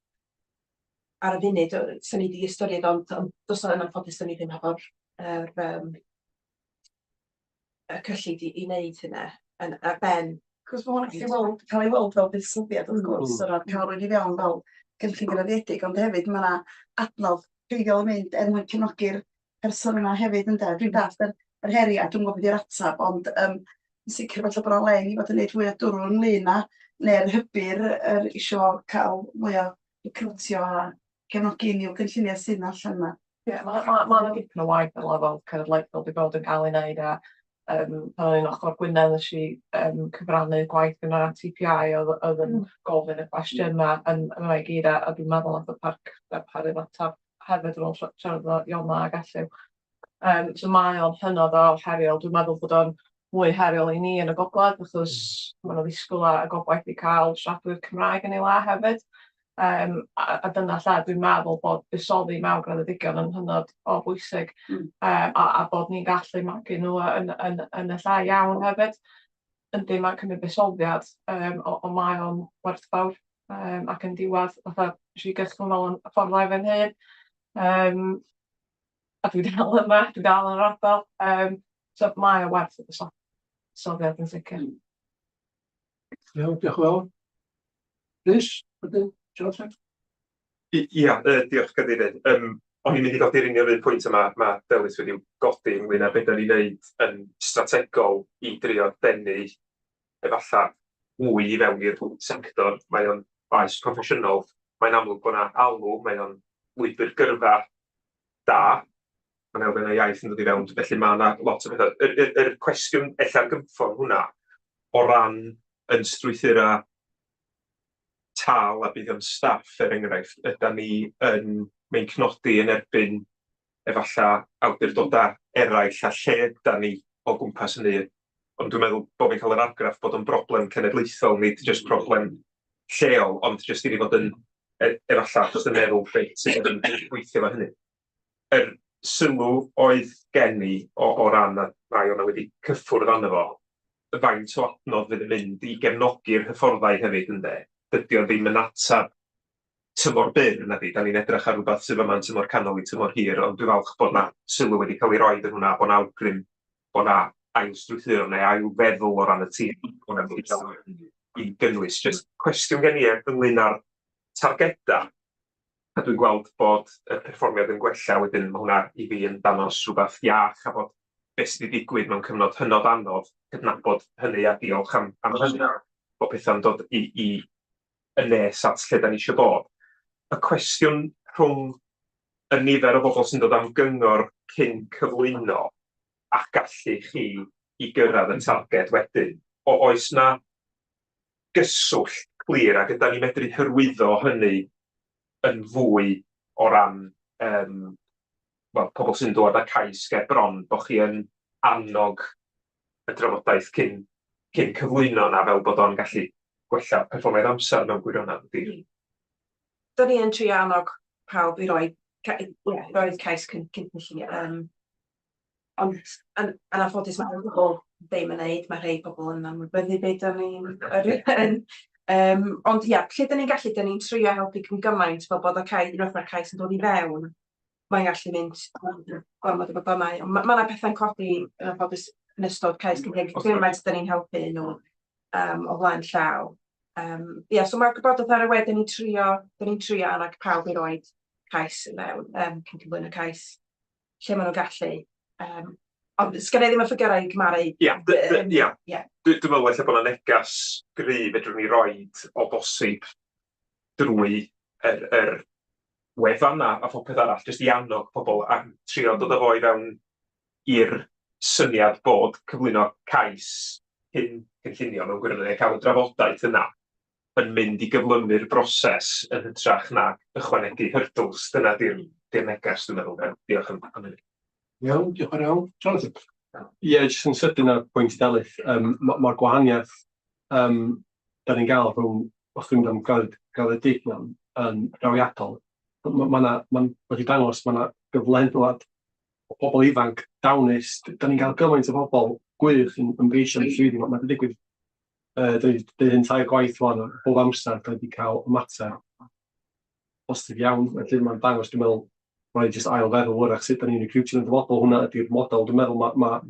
ar y funud yy 'swn i 'di ystyried, ond ond do's 'na yn anffodus 'dan ni ddim hefo'r yr yym y cyllid i i wneud hynna yn ar ben. Cos ma' hwn gallu weld, cael ei weld fel buddsoddiad wrth gwrs, o ran cael rhywun i fewn fel cynllun graddedig, ond hefyd ma' 'na adnodd gwreiddiol yn mynd er mwyn cefnogi'r person yna hefyd ynde. Dwi'n dallt yr, yr heriau, dwi'n gwybod beth yw'r ateb, ond um, yn sicr falle bod 'na le i ni fod yn gwneud fwy o dwrw ynglyn â, neu'r hybu'r yr isio cael mwy o recrwtio a cefnogi unrhyw gynlluniau sydd 'na allan yna. Ie, ma' ma' ma' 'na dipyn o waith ar lefel cenedlaethol 'di bod yn cael ei wneud a yym pan o'n i'n ochr Gwynedd wnes i yym cyfrannu gwaith yna TPI oedd oedd yn gofyn y cwestiwn yma yn yma i gyd a a dwi'n meddwl nath y parc darparu'r ateb hefyd yn ôl siarad efo Iona ag Elliw. So mae o'n hynod o heriol. Dwi'n meddwl bod o'n mwy heriol i ni yn y gogledd achos ma' 'na ddisgwyl a gobaith i cael siaradwyr Cymraeg yn ei le hefyd. Yym a a dyna lle dwi'n meddwl bod buddsoddi mewn graddedigion yn hynod o bwysig. A a bod ni'n gallu magu nhw yn yn yn y lle iawn hefyd. Yndi, mae'n cymryd buddsoddiad, yym ond mae o'n werthfawr. Yym ac yn diwedd, fatha, wnes i gychwyn fel yn ffordd fy hun. Yym a dwi dal yma, dwi dal yn yr ardal. Yym so mae o werth y buddsoddiad yn sicr. Iawn, diolch yn fawr. Rhys, wedyn, Jonathan? Ia, diolch Cadeirydd. Um, o'n i'n mynd i godi'r union un pwynt yma mae Delyth wedi godi ynglyn â beth da ni'n neud yn strategol i drio denu efallai mwy i fewn i'r sector. Mae o'n faes proffesiynol, mae'n amlwg bod yna alw, mae o'n lwybr gyrfa da, mae'n elfen o iaith yn dod i fewn, felly mae yna lot o bethau. Yr, yr, yr cwestiwn ella'r gynffon hwnna o ran yn strwythurau tâl a buddion staff, er enghraifft, ydan ni yn meincnodi yn erbyn efallai awdurdodau eraill a lle ydan ni o gwmpas hynny. Ond dwi'n meddwl bod fi'n cael yr argraff bod o'n broblem cenedlaethol, nid jyst problem lleol, ond jyst i ni fod yn efallai jyst yn meddwl reit sut ydyn ni'n gweithio efo hynny. Yr sylw oedd gen i o, o ran, a rai o'na wedi cyffwrdd arno fo, faint o adnodd fydd yn mynd i gefnogi'r hyfforddai hefyd ynde. Dydy o ddim yn atab tymor byr nadi, da ni'n edrych ar rhywbeth sydd yma'n tymor canol i tymor hir, ond dwi'n falch bod 'na sylw wedi cael ei roid yn hwnna, bod 'na awgrym bod 'na ailstrwythuro neu ailfeddwl o ran y tîm hwnna wedi cael ei gynnwys. Jyst cwestiwn gen i ynglyn â'r targedau, a dwi'n gweld bod y perfformiad yn gwella wedyn, ma' hwnna i fi yn dangos rhywbeth iach a bod beth sydd wedi digwydd mewn cyfnod hynod anodd, cydnabod hynny a diolch am am hynny, bod pethau'n dod i i yn nes at lle da ni eisiau bod. Y cwestiwn rhwng y nifer o bobl sy'n dod am gyngor cyn cyflwyno a'ch gallu chi i gyrraedd y targed wedyn, o oes 'na gyswllt clir ac ydan ni'n medru hyrwyddo hynny yn fwy o ran yym wel pobl sy'n dod â cais ger bron, bod chi yn annog y drafodaeth cyn cyn cyflwyno 'na fel bod o'n gallu gwella perfformiad amser mewn gwirionedd ydi'r... Da ni yn trio annog pawb i roi ca- ie, roi cais cyn cyn cynllunio yym ond yn yn anffodus ma' rhai pobl ddim yn neud, ma' rhei pobl yn anwybyddu be' 'dan ni'n yn yym ond ia, lle 'dan ni'n gallu 'dan ni'n trio helpu cyn gymaint fel bod y cais, unwaith ma'r cais yn dod i fewn, mae'n gallu mynd gormod o broblemau, ond ma' ma' 'na pethe'n codi yn anffodus yn ystod cais cynllunio, gymaint 'dan ni'n helpu nhw yym o flaen llaw. Yym ia, so ma'r gwybodaeth ar y we, 'dan ni'n trio 'dan ni'n trio annog pawb i roid cais i mewn yym cyn cyflwyno cais lle maen nhw'n gallu. Yym ond sgenna i ddim y ffigyrau i cymharu. Ia, ia. Ia. Dwi'n meddwl ella bod 'na neges gryf fedrwn ni roid o bosib drwy yr yr wefan a a phopeth arall, jyst i annog pobl a trio dod â fo i fewn i'r syniad bod cyflwyno cais cyn cynllunio mewn gwirionedd, a cael y drafodaeth yna yn mynd i gyflymu'r broses yn hytrach na ychwanegu hurdles. Dyna 'di'r 'di'r neges dwi'n meddwl. Diolch am am hynny. Iawn, diolch yn fawr iawn. Jonathan? Ie, jyst yn sydyn ar pwynt Delyth, yym ma' ma'r gwahaniaeth yym da ni'n gael rhwng, os dwi'n mynd am graddedigion yn drawiadol. Ma' ma' 'na, ma'n wedi dangos ma' 'na gyflenwad o bobl ifanc dawnus. Da ni'n cael gymaint o bobl gwych yn ymgeisio am y swyddi 'ma. Mae 'di digwydd, dan ni 'di deud hyn tair gwaith 'wan, bob amser dan ni 'di cael ymateb positif iawn. Felly mae'n dangos, dwi'n meddwl, rhaid jyst ail feddwl wrach sut dan ni'n recrwtio yn y dyfodol. Hwnna ydy'r model. Dwi'n meddwl ma' ma'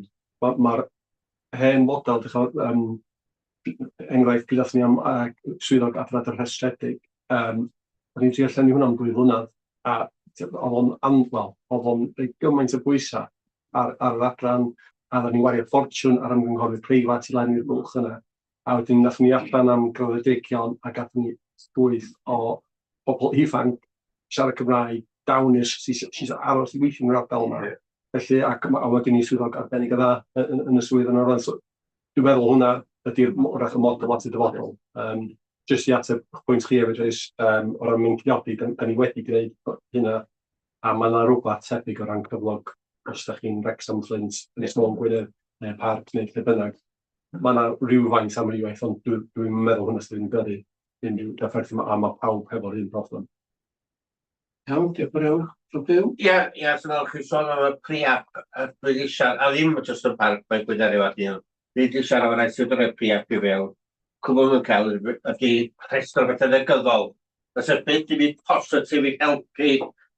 ma' ma'r... hen model, dych chi'n enghraifft, pryd athon ni am swyddog adeiladau rhestredig, o'n i'n trio llenwi hwnna am 2 flynedd, a oedd o'n wel, oedd o'n rhoi gymaint o bwysau ar yr adran, a oedden ni'n wario ffortiwn ar ymgynghorwyr preifat i lenwi'r bwlch yna. A wedyn nathon ni allan am graddedigion a gathon ni llwyth o bobl ifanc siarad Cymraeg, dawnus, sy isio aros i weithio yn yr ardal yma. Felly, ac ma' gen i swyddog arbennig o dda yn y swydd yna rŵan. So dwi'n meddwl hwnna ydy'r wrach y model at y dyfodol. Jyst i ateb eich pwynt chi hefyd, Rhys, o ran meincnodi, da ni wedi gwneud hynna, a mae yna rhywbeth tebyg o ran cyflog os da chi'n Wrexham, Flint, Ynys Môn, Gwynedd, neu Parc, neu lle bynnag. Mae yna rhywfaint amrywiaeth, ond dwi'n meddwl hwnna sydd yn gyrru unrhyw drafferth yma, a mae pawb hefo'r un problem. Iawn, diolch yn iawn. John Pugh? Ie, so fel chi sôn am y pre-app, a dwi wedi siarad, a ddim jyst yn parc mae Gwynedd efo dyn, dwi wedi siarad efo rai sydd yn rhoi pre-app i fewn, cwbl nhw'n cael ydy rhestr o bethau negyddol. Fysa byth dim byd positif i helpu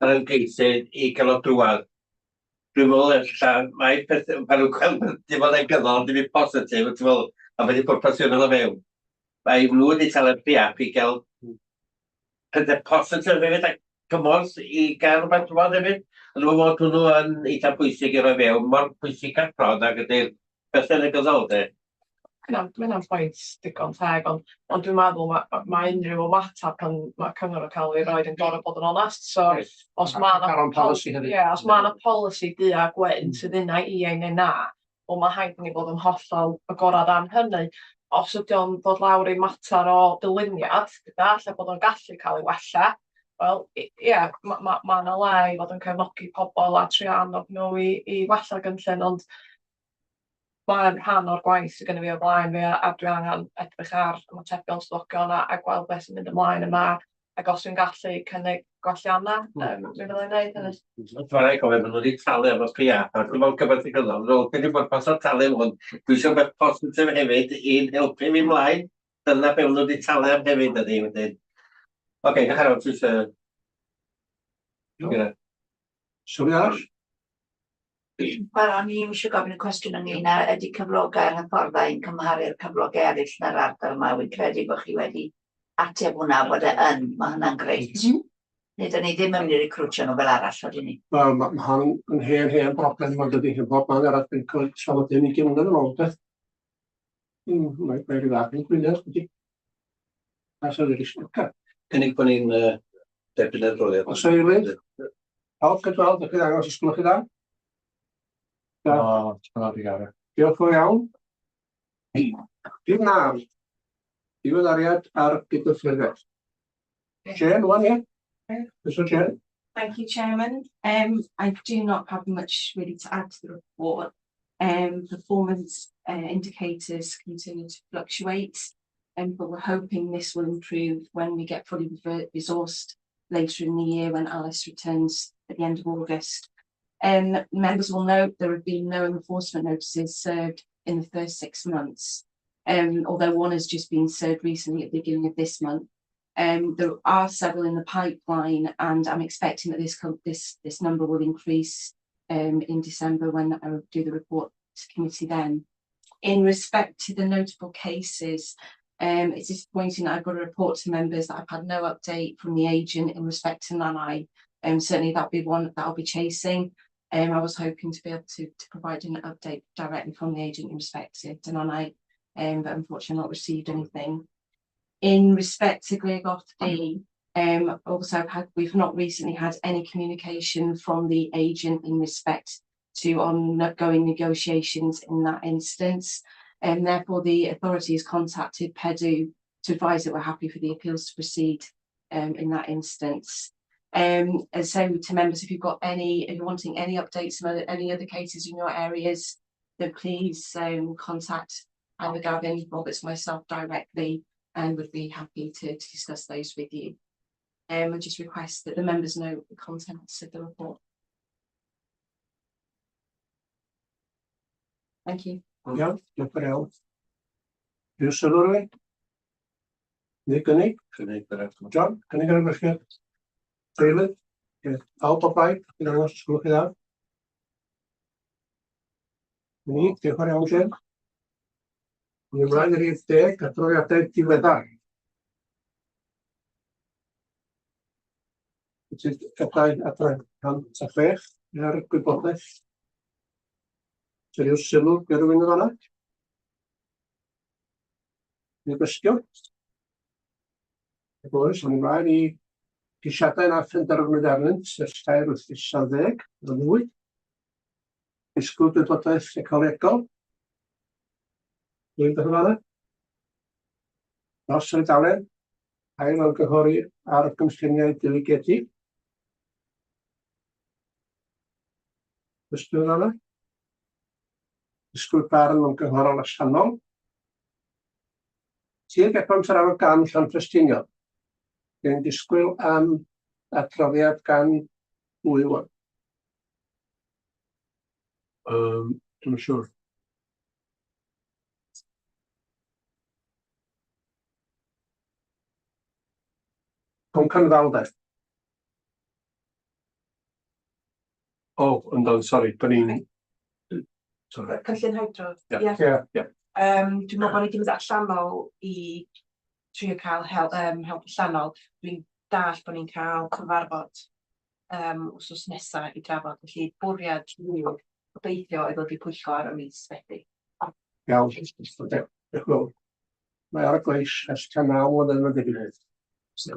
yr ymgeisydd i gael o drwadd. Dwi'n meddwl ella mai peth, pan nhw'n gweld dim ond negyddol, dim byd positif, ti'n meddwl, a beth yw pwrpas i ddod o fewn? Mae nhw wedi talu'r pre-app i gael pethau positif hefyd a cymorth i gael rhywbeth drwodd hefyd. Ond dwi'n meddwl bod hwnnw yn eitha pwysig i roi fewn, mor pwysig â'r prod ag ydy'r pethau negyddol de. Ma' hynna'n pwynt digon teg, ond dwi'n meddwl ma' unrhyw ymateb pan ma' cyngor yn cael ei roid yn gorfod bod yn onest, so os ma' 'na Ar policy hefyd. Ie, os ma' 'na polisi du a gwyn sydd unai ie neu na, wel ma' rhaid i ni fod yn hollol agorad am hynny. Os ydy o'n dod lawr i mater o dyluniad, gyda lle bod o'n gallu cael ei wella, wel ie, ma' 'na le i fod yn cefnogi pobl a trio annog nhw i wella'r gynllun, ond mae'n rhan o'r gwaith sydd gennym fi o blaen fi a dwi angen edrych ar ymatebion swyddogion a gweld beth sy'n mynd ymlaen yma ac os dwi'n gallu cynnig gwelliannau, mi fydda i'n gwneud hynny. Mae'n rhaid cofio, maen nhw wedi talu am y pre-app, a dwi'n meddwl gymaint i gynnal, dwi'n meddwl, beth yw pwrpas o talu am hwn? Dwi eisiau rhywbeth positif hefyd i'n helpu fi mlaen. Dyna be maen nhw wedi talu am hefyd ydy, wedyn. Oce, diolch yn fawr, ti eisiau... Sylwi arall? Wel, o'n i'm eisiau gofyn y cwestiwn ynglyn â ydy cyflogau'r hyfforddai yn cymharu'r cyflogau eraill yn yr ardal yma. Wy'n credu bod chi wedi ateb hwnna bod e yn. Mae hwnna'n grêt. Neu dyn ni ddim yn mynd i recrwtio nhw fel arall, ydyn ni? Wel, ma' hon yn hen, hen broblem ond dydy, yn bob man arall dwi'n cael trafod hyn 20 mlynedd yn ôl, beth. Mae rhyw fath yn Gwynedd, ydy. A so wedi siarad. Cynnig bod ni'n derbyn yr adroddiad. Oes eilydd? Pawb cydweld, ydych chi ddangos os gwelwch chi dda? Da. O, ti'n di gael. Diolch yn fawr iawn. Dim na. Diweddariad ar gydymffurfiaeth. Jane, wan ie? Mr Jane? Thank you, Chairman. I do not have much really to add to the report. Performance indicators continue to fluctuate, but we're hoping this will improve when we get fully resourced later in the year when Alice returns at the end of August. Members will note there have been no enforcement notices served in the first 6 months, although one has just been served recently at the beginning of this month. There are several in the pipeline, and I'm expecting that this number will increase in December when I do the report to committee then. In respect to the notable cases, it's disappointing that I've got to report to members that I've had no update from the agent in respect to Nannau. Certainly that'll be one that I'll be chasing. I was hoping to be able to provide an update directly from the agent in respect to Nannau, but unfortunately not received anything. In respect to Glyn Goch D, also we've not recently had any communication from the agent in respect to ongoing negotiations in that instance. And therefore the authority has contacted PEDW to advise that we're happy for the appeals to proceed in that instance. And so to members, if you're wanting any updates on any other cases in your areas, then please contact either Gavin Roberts, myself directly, and would be happy to discuss those with you. I just request that the members note the contents of the report. Thank you. Iawn, diolch yn iawn. Rhyw sylw rhywun? Neu gynnig? Cynnig yr argymhelliad. John, cynnig ar argymhelliad? Eilydd? Ie, pawb o blaid? Yn dangos, os gwelwch chi dda. Ni, diolch yn iawn, Jane. Ni ymlaen i'r rhif 10, adroddiadau diweddar. Wyt ti'n gadael adran 106 ar gwybodaeth? Ti'n rhyw sylw gan rhywun yn fanna? Neu gwestiwn? Ac oes, awn ymlaen i geisiadau na phenderfynwyd arnynt ers tair wythnos ar ddeg, yn fwy. Disgwyl gwybodaeth ecolegol. Rwy'n dod yn fanna. Dros y dalen, Ail ymgynghori ar gynlluniau diwygiedig. Cwestiwn yna? Disgwyl barn ymgynghorol allanol. Tir Gepant yr Afon gan Llanffestiniog. Dwi'n disgwyl am adroddiad gan bwy wan. Dwi'm yn siŵr. Pwnc yn ddal de. O, yndan, sori, da ni'n... Sorry. Cynllun hydro. Ie. Ie. Ie. Ie. Dwi'n meddwl bod ni wedi mynd allanol i trio cael help allanol. Dwi'n dallt bod ni'n cael cyfarfod wythnos nesa i drafod, felly bwriad yw gobeithio i ddod i pwyllgor ym mis Medi. Iawn, diolch yn fawr. Mae ar y gweill ers tua 9 mlynedd mae'n debyg.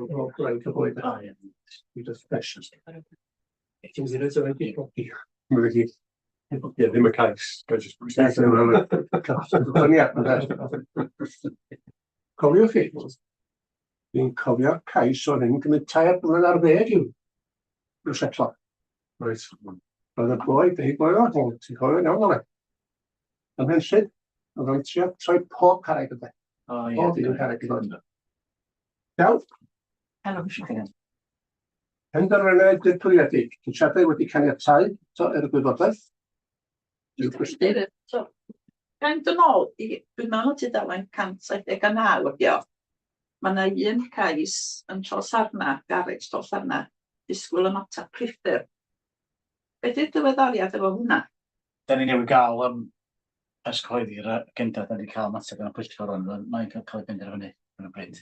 O, gwraig y bwyd. I just fresh. Mae wedi... Ie, ddim y cais. Ga i jyst Cofiwch chi, dwi'n cofio'r cais o'n hyn gymryd 3 blynedd ar ddeg i'w setlo. Reit. Roedd y boi, deud boi o, ti'n cofio'n iawn ole. Ym Mhenllyn, oedd o'n trio troi pob carreg ynde. O ie. Pob un carreg yn dod. Iawn. Helo, Mister. Penderfyniad dirprwyedig, ceisiadau wedi caniatáu eto er y gwybodaeth. So, gan dod nôl i, dwi'n meddwl tudalen 179 ydi o. Mae yna un cais yn Trosarna, garej Trosarna, disgwyl ymateb priffyrdd. Be di'r diweddariad efo hwnna? Da ni newydd gael, ers cyhoeddi'r agenda, da ni wedi cael ymateb gan y pwyllgor rwan, mae'n cael ei benderfynu ar y bryd.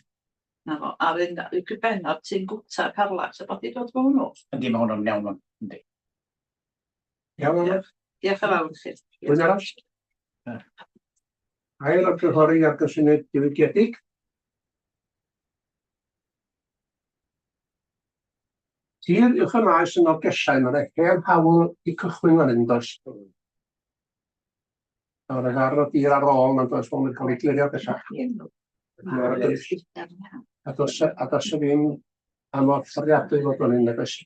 Na fo, a'r un y bennod ti'n gwta Carlax, a bod i dod fo hwnnw? Yndi, mae hwnnw'n iawn wan, yndi. Iawn, Anna. Diolch yn fawr i chi. Rwy'n arall? Ail ymgynghori ar gynlluniau diwygiedig. Tir uwch y maes yn Nolgellau, mae 'na hen hawl i cychwyn fan hyn, does? A mae 'na ddarn o dir ar ôl nad oes, mae'n cael ei glirio bellach. A does a does 'na ddim amod fforddiadwy fod fan hyn, nag oes?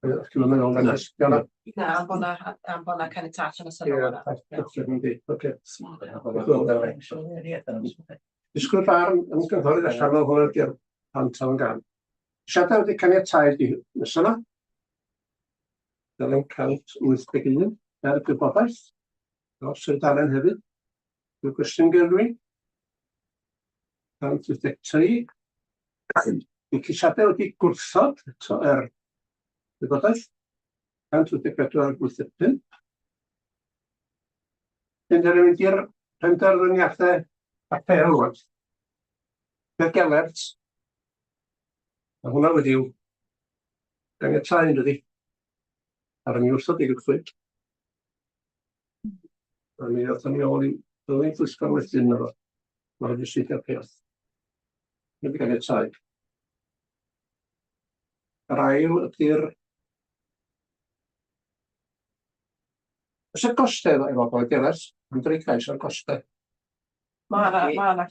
Dwi'm yn meddwl, nag oes? Iawn? Na, am bo' 'na am bo' 'na caniatâd hanesyddol yna. Ie, oce. Disgwyl barn ymgynghorydd allanol hwn ydy'r pant am gan. Ceisiadau wedi caniatáu ydi nesa 'ma. Dalen 181 er gwybodaeth. Dros y dalen hefyd. Rhyw gwestiwn gen rhywun? 183. Mae ceisiadau wedi gwrthod eto er gwybodaeth. 184 ac 85. Wedyn ni'n mynd i'r penderfyniadau apêl rwan. Peth Gelert. Mae hwnna wedi'w ganiatáu yn dydi? Ar y mi wrthod i gychwyn. A mi ddothon ni ôl i ddilyn pwyllgor wedyn efo. Mae wedi seidio peth. Wedi ganiatáu. Yr ail ydy'r... Oes 'na gostau efo efo boi Gelert? Am dri cais o'r costau. Ma' 'na ma' 'na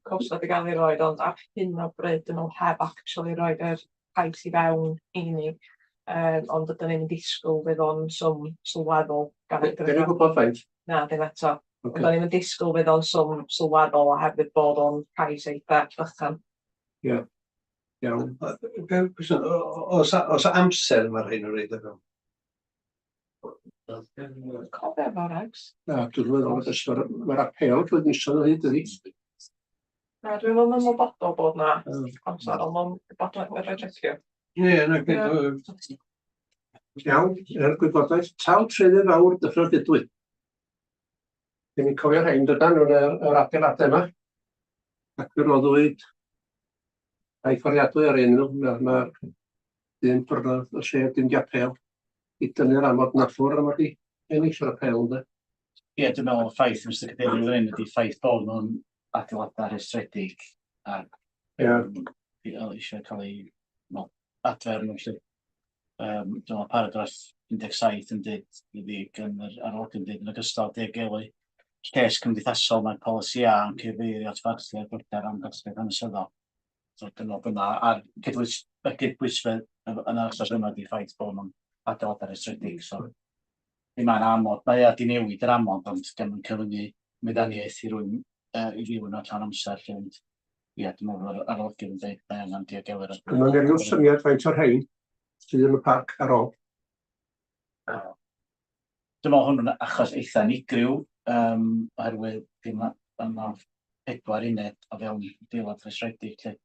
costau 'di gael ei roid, ond ar hyn o bryd dyn nhw heb actually roid yr cais i fewn i ni. Ond ydyn ni'n disgwyl fydd o'n swm sylweddol gan edrych Dyn ni'n gwybod faint? Na, dim eto. Ond da ni'm yn disgwyl fydd o'n swm sylweddol oherwydd bod o'n cais eitha bychan. Ie. Iawn. Cwestiwn, oes oes amser mae'r rhain yn rhaid o fewn? Cofio fo, Rex. Na, dwi'n meddwl bod ystod, mae'r apêl drwy misoedd o hyd ydi. Na, dwi'n meddwl yn ymwybodol bod na amser, ond mae'n rhywbeth fedra i checio. Ie, na, gyd. Iawn, er gwybodaeth, tal treunydd fawr Dyffryn Ardudwy. Dyn ni'n cofio rhain dydan, yn yr adeiladau yma. Ac fe roddwyd tai fforddiadwy ar un nhw. Mae'r ma dyn brynodd y lle dim di apêl i dynnu'r amod na ffwrdd a mae di ennill yr apêl ynde. Ie, dwi'n meddwl y ffaith, Mr Cadeirydd, fan hyn ydy ffaith bod nhw'n adeiladau rhestredig a Ie. eisiau cael ei wel, adfer nhw 'lly. Dwi'n meddwl paragraff 17 yn dweud, i gan yr arolwg yn dweud, yn ogystal â diogelu lles cymdeithasol, mae'r polisi A yn cyfeirio at farthiau bryder am gasgliad hanesyddol. So dwi'n meddwl dyna, a'r cydbwys, y cydbwysfedd yn yr achos yma ydy ffaith bod nhw'n adeiladau rhestredig, so mi mae'n amod, mae o 'di newid yr amod, ond dio'm yn cyfyngu meddaniaeth i rywun i rywun o'r llawn amser 'lly, ond ia, dwi'n meddwl bod yr arolygydd yn dweud mae angen diogelu'r Mae gen ryw syniad faint o'r rhain sydd yn y parc ar ôl. Dwi'n meddwl hwn yn achos eitha unigryw, um, oherwydd dim yma pedwar uned o fewn adeilad rhestredig 'lly.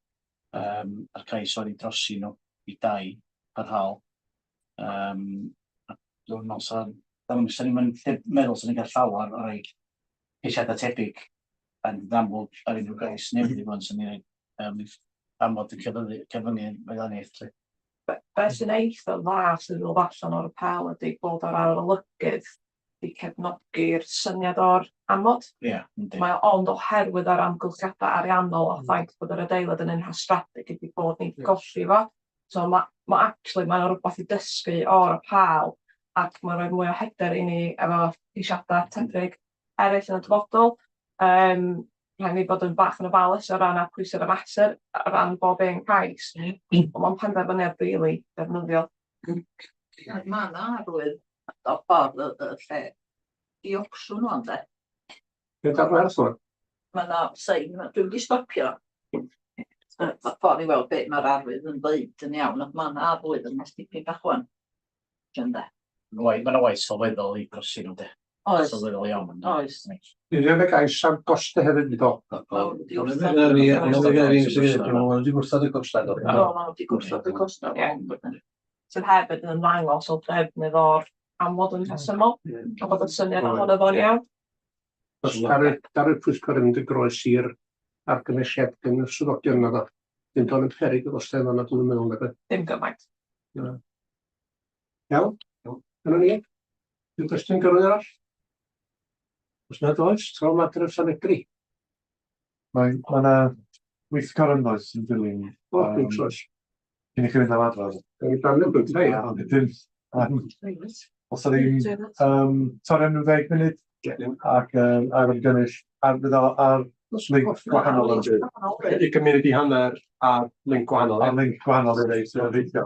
Um, a'r cais oedd i drosi nhw i dai parhaol. Um, a dwi'n meddwl sa, sa ni'n meddwl sa ni'n cael llawer o rai ceisiadau tebyg yn amlwg ar unrhyw gais newydd i fod sy'n ni'n um, amod yn cyfyngu, cyfyngu meddaniaeth. 'lly. Be, be sy'n eitha dda sy'n dod allan o'r apêl ydy bod yr arolygydd wedi cefnogi'r syniad o'r amod. Ie, yndi. Mae o ond oherwydd yr amgylchiadau ariannol a ffaith bod yr adeilad yn un rhestredig ydy bod ni'n golli fo. So ma' ma' actually mae o rywbeth i dysgu o'r apêl ac mae'n rhoi mwy o hyder i ni efo ceisiadau tebyg eraill yn y dyfodol. Um, rhaid ni bod yn bach yn ofalus o ran pwysau'r y mesur o ran bob un cais, ond mae'n penderfyniad rili defnyddiol. Mae yna arwydd o ffordd y, y lle i ocsiwn ŵan de. Beth ar werth ŵan? Mae yna sign, dwi wedi stopio y ffordd i weld beth mae'r arwydd yn dweud yn iawn, ond mae yna arwydd yn dipyn bach ŵan. Ynde. Mae yna waith sylweddol i drosi nhw de. Oes. Sylweddol iawn. ynde? Oes. Dwi'n ei gais am gostau hefyd, do. Do, Wedi gwrthod y costau, do. Do, ma' nhw wedi gwrthod y costau. Ie. Sydd hefyd yn ymddangos o defnydd o'r amod yn rhesymol, a bod y syniad ohono fo'n iawn. Os daru'r pwyllgor yn mynd yn groes i'r argymhelliad gan y swyddogion yna, ddo. Ddim do'n yn peryg o gostau yma, dwi'n meddwl, nag oedd? Dim gymaint. Na. Iawn, dyna ni. Dwi'n gwestiwn gyrraedd arall? Os nad oes, tro adref Llanegri. Mae ma' 'na weithgor ynddo sy'n dilyn. O, dwi'n oes. Cyn i chi fynd am adra. Gawn ni blanio bryd, ie. Ond wedyn, os ydy torri am ryw 10 munud ac ail ymgynnull ar fydd o ar link gwahanol yn bydd. I gymuned i hanner ar link gwahanol. Ar link gwahanol i ddeud sy'n rheithio.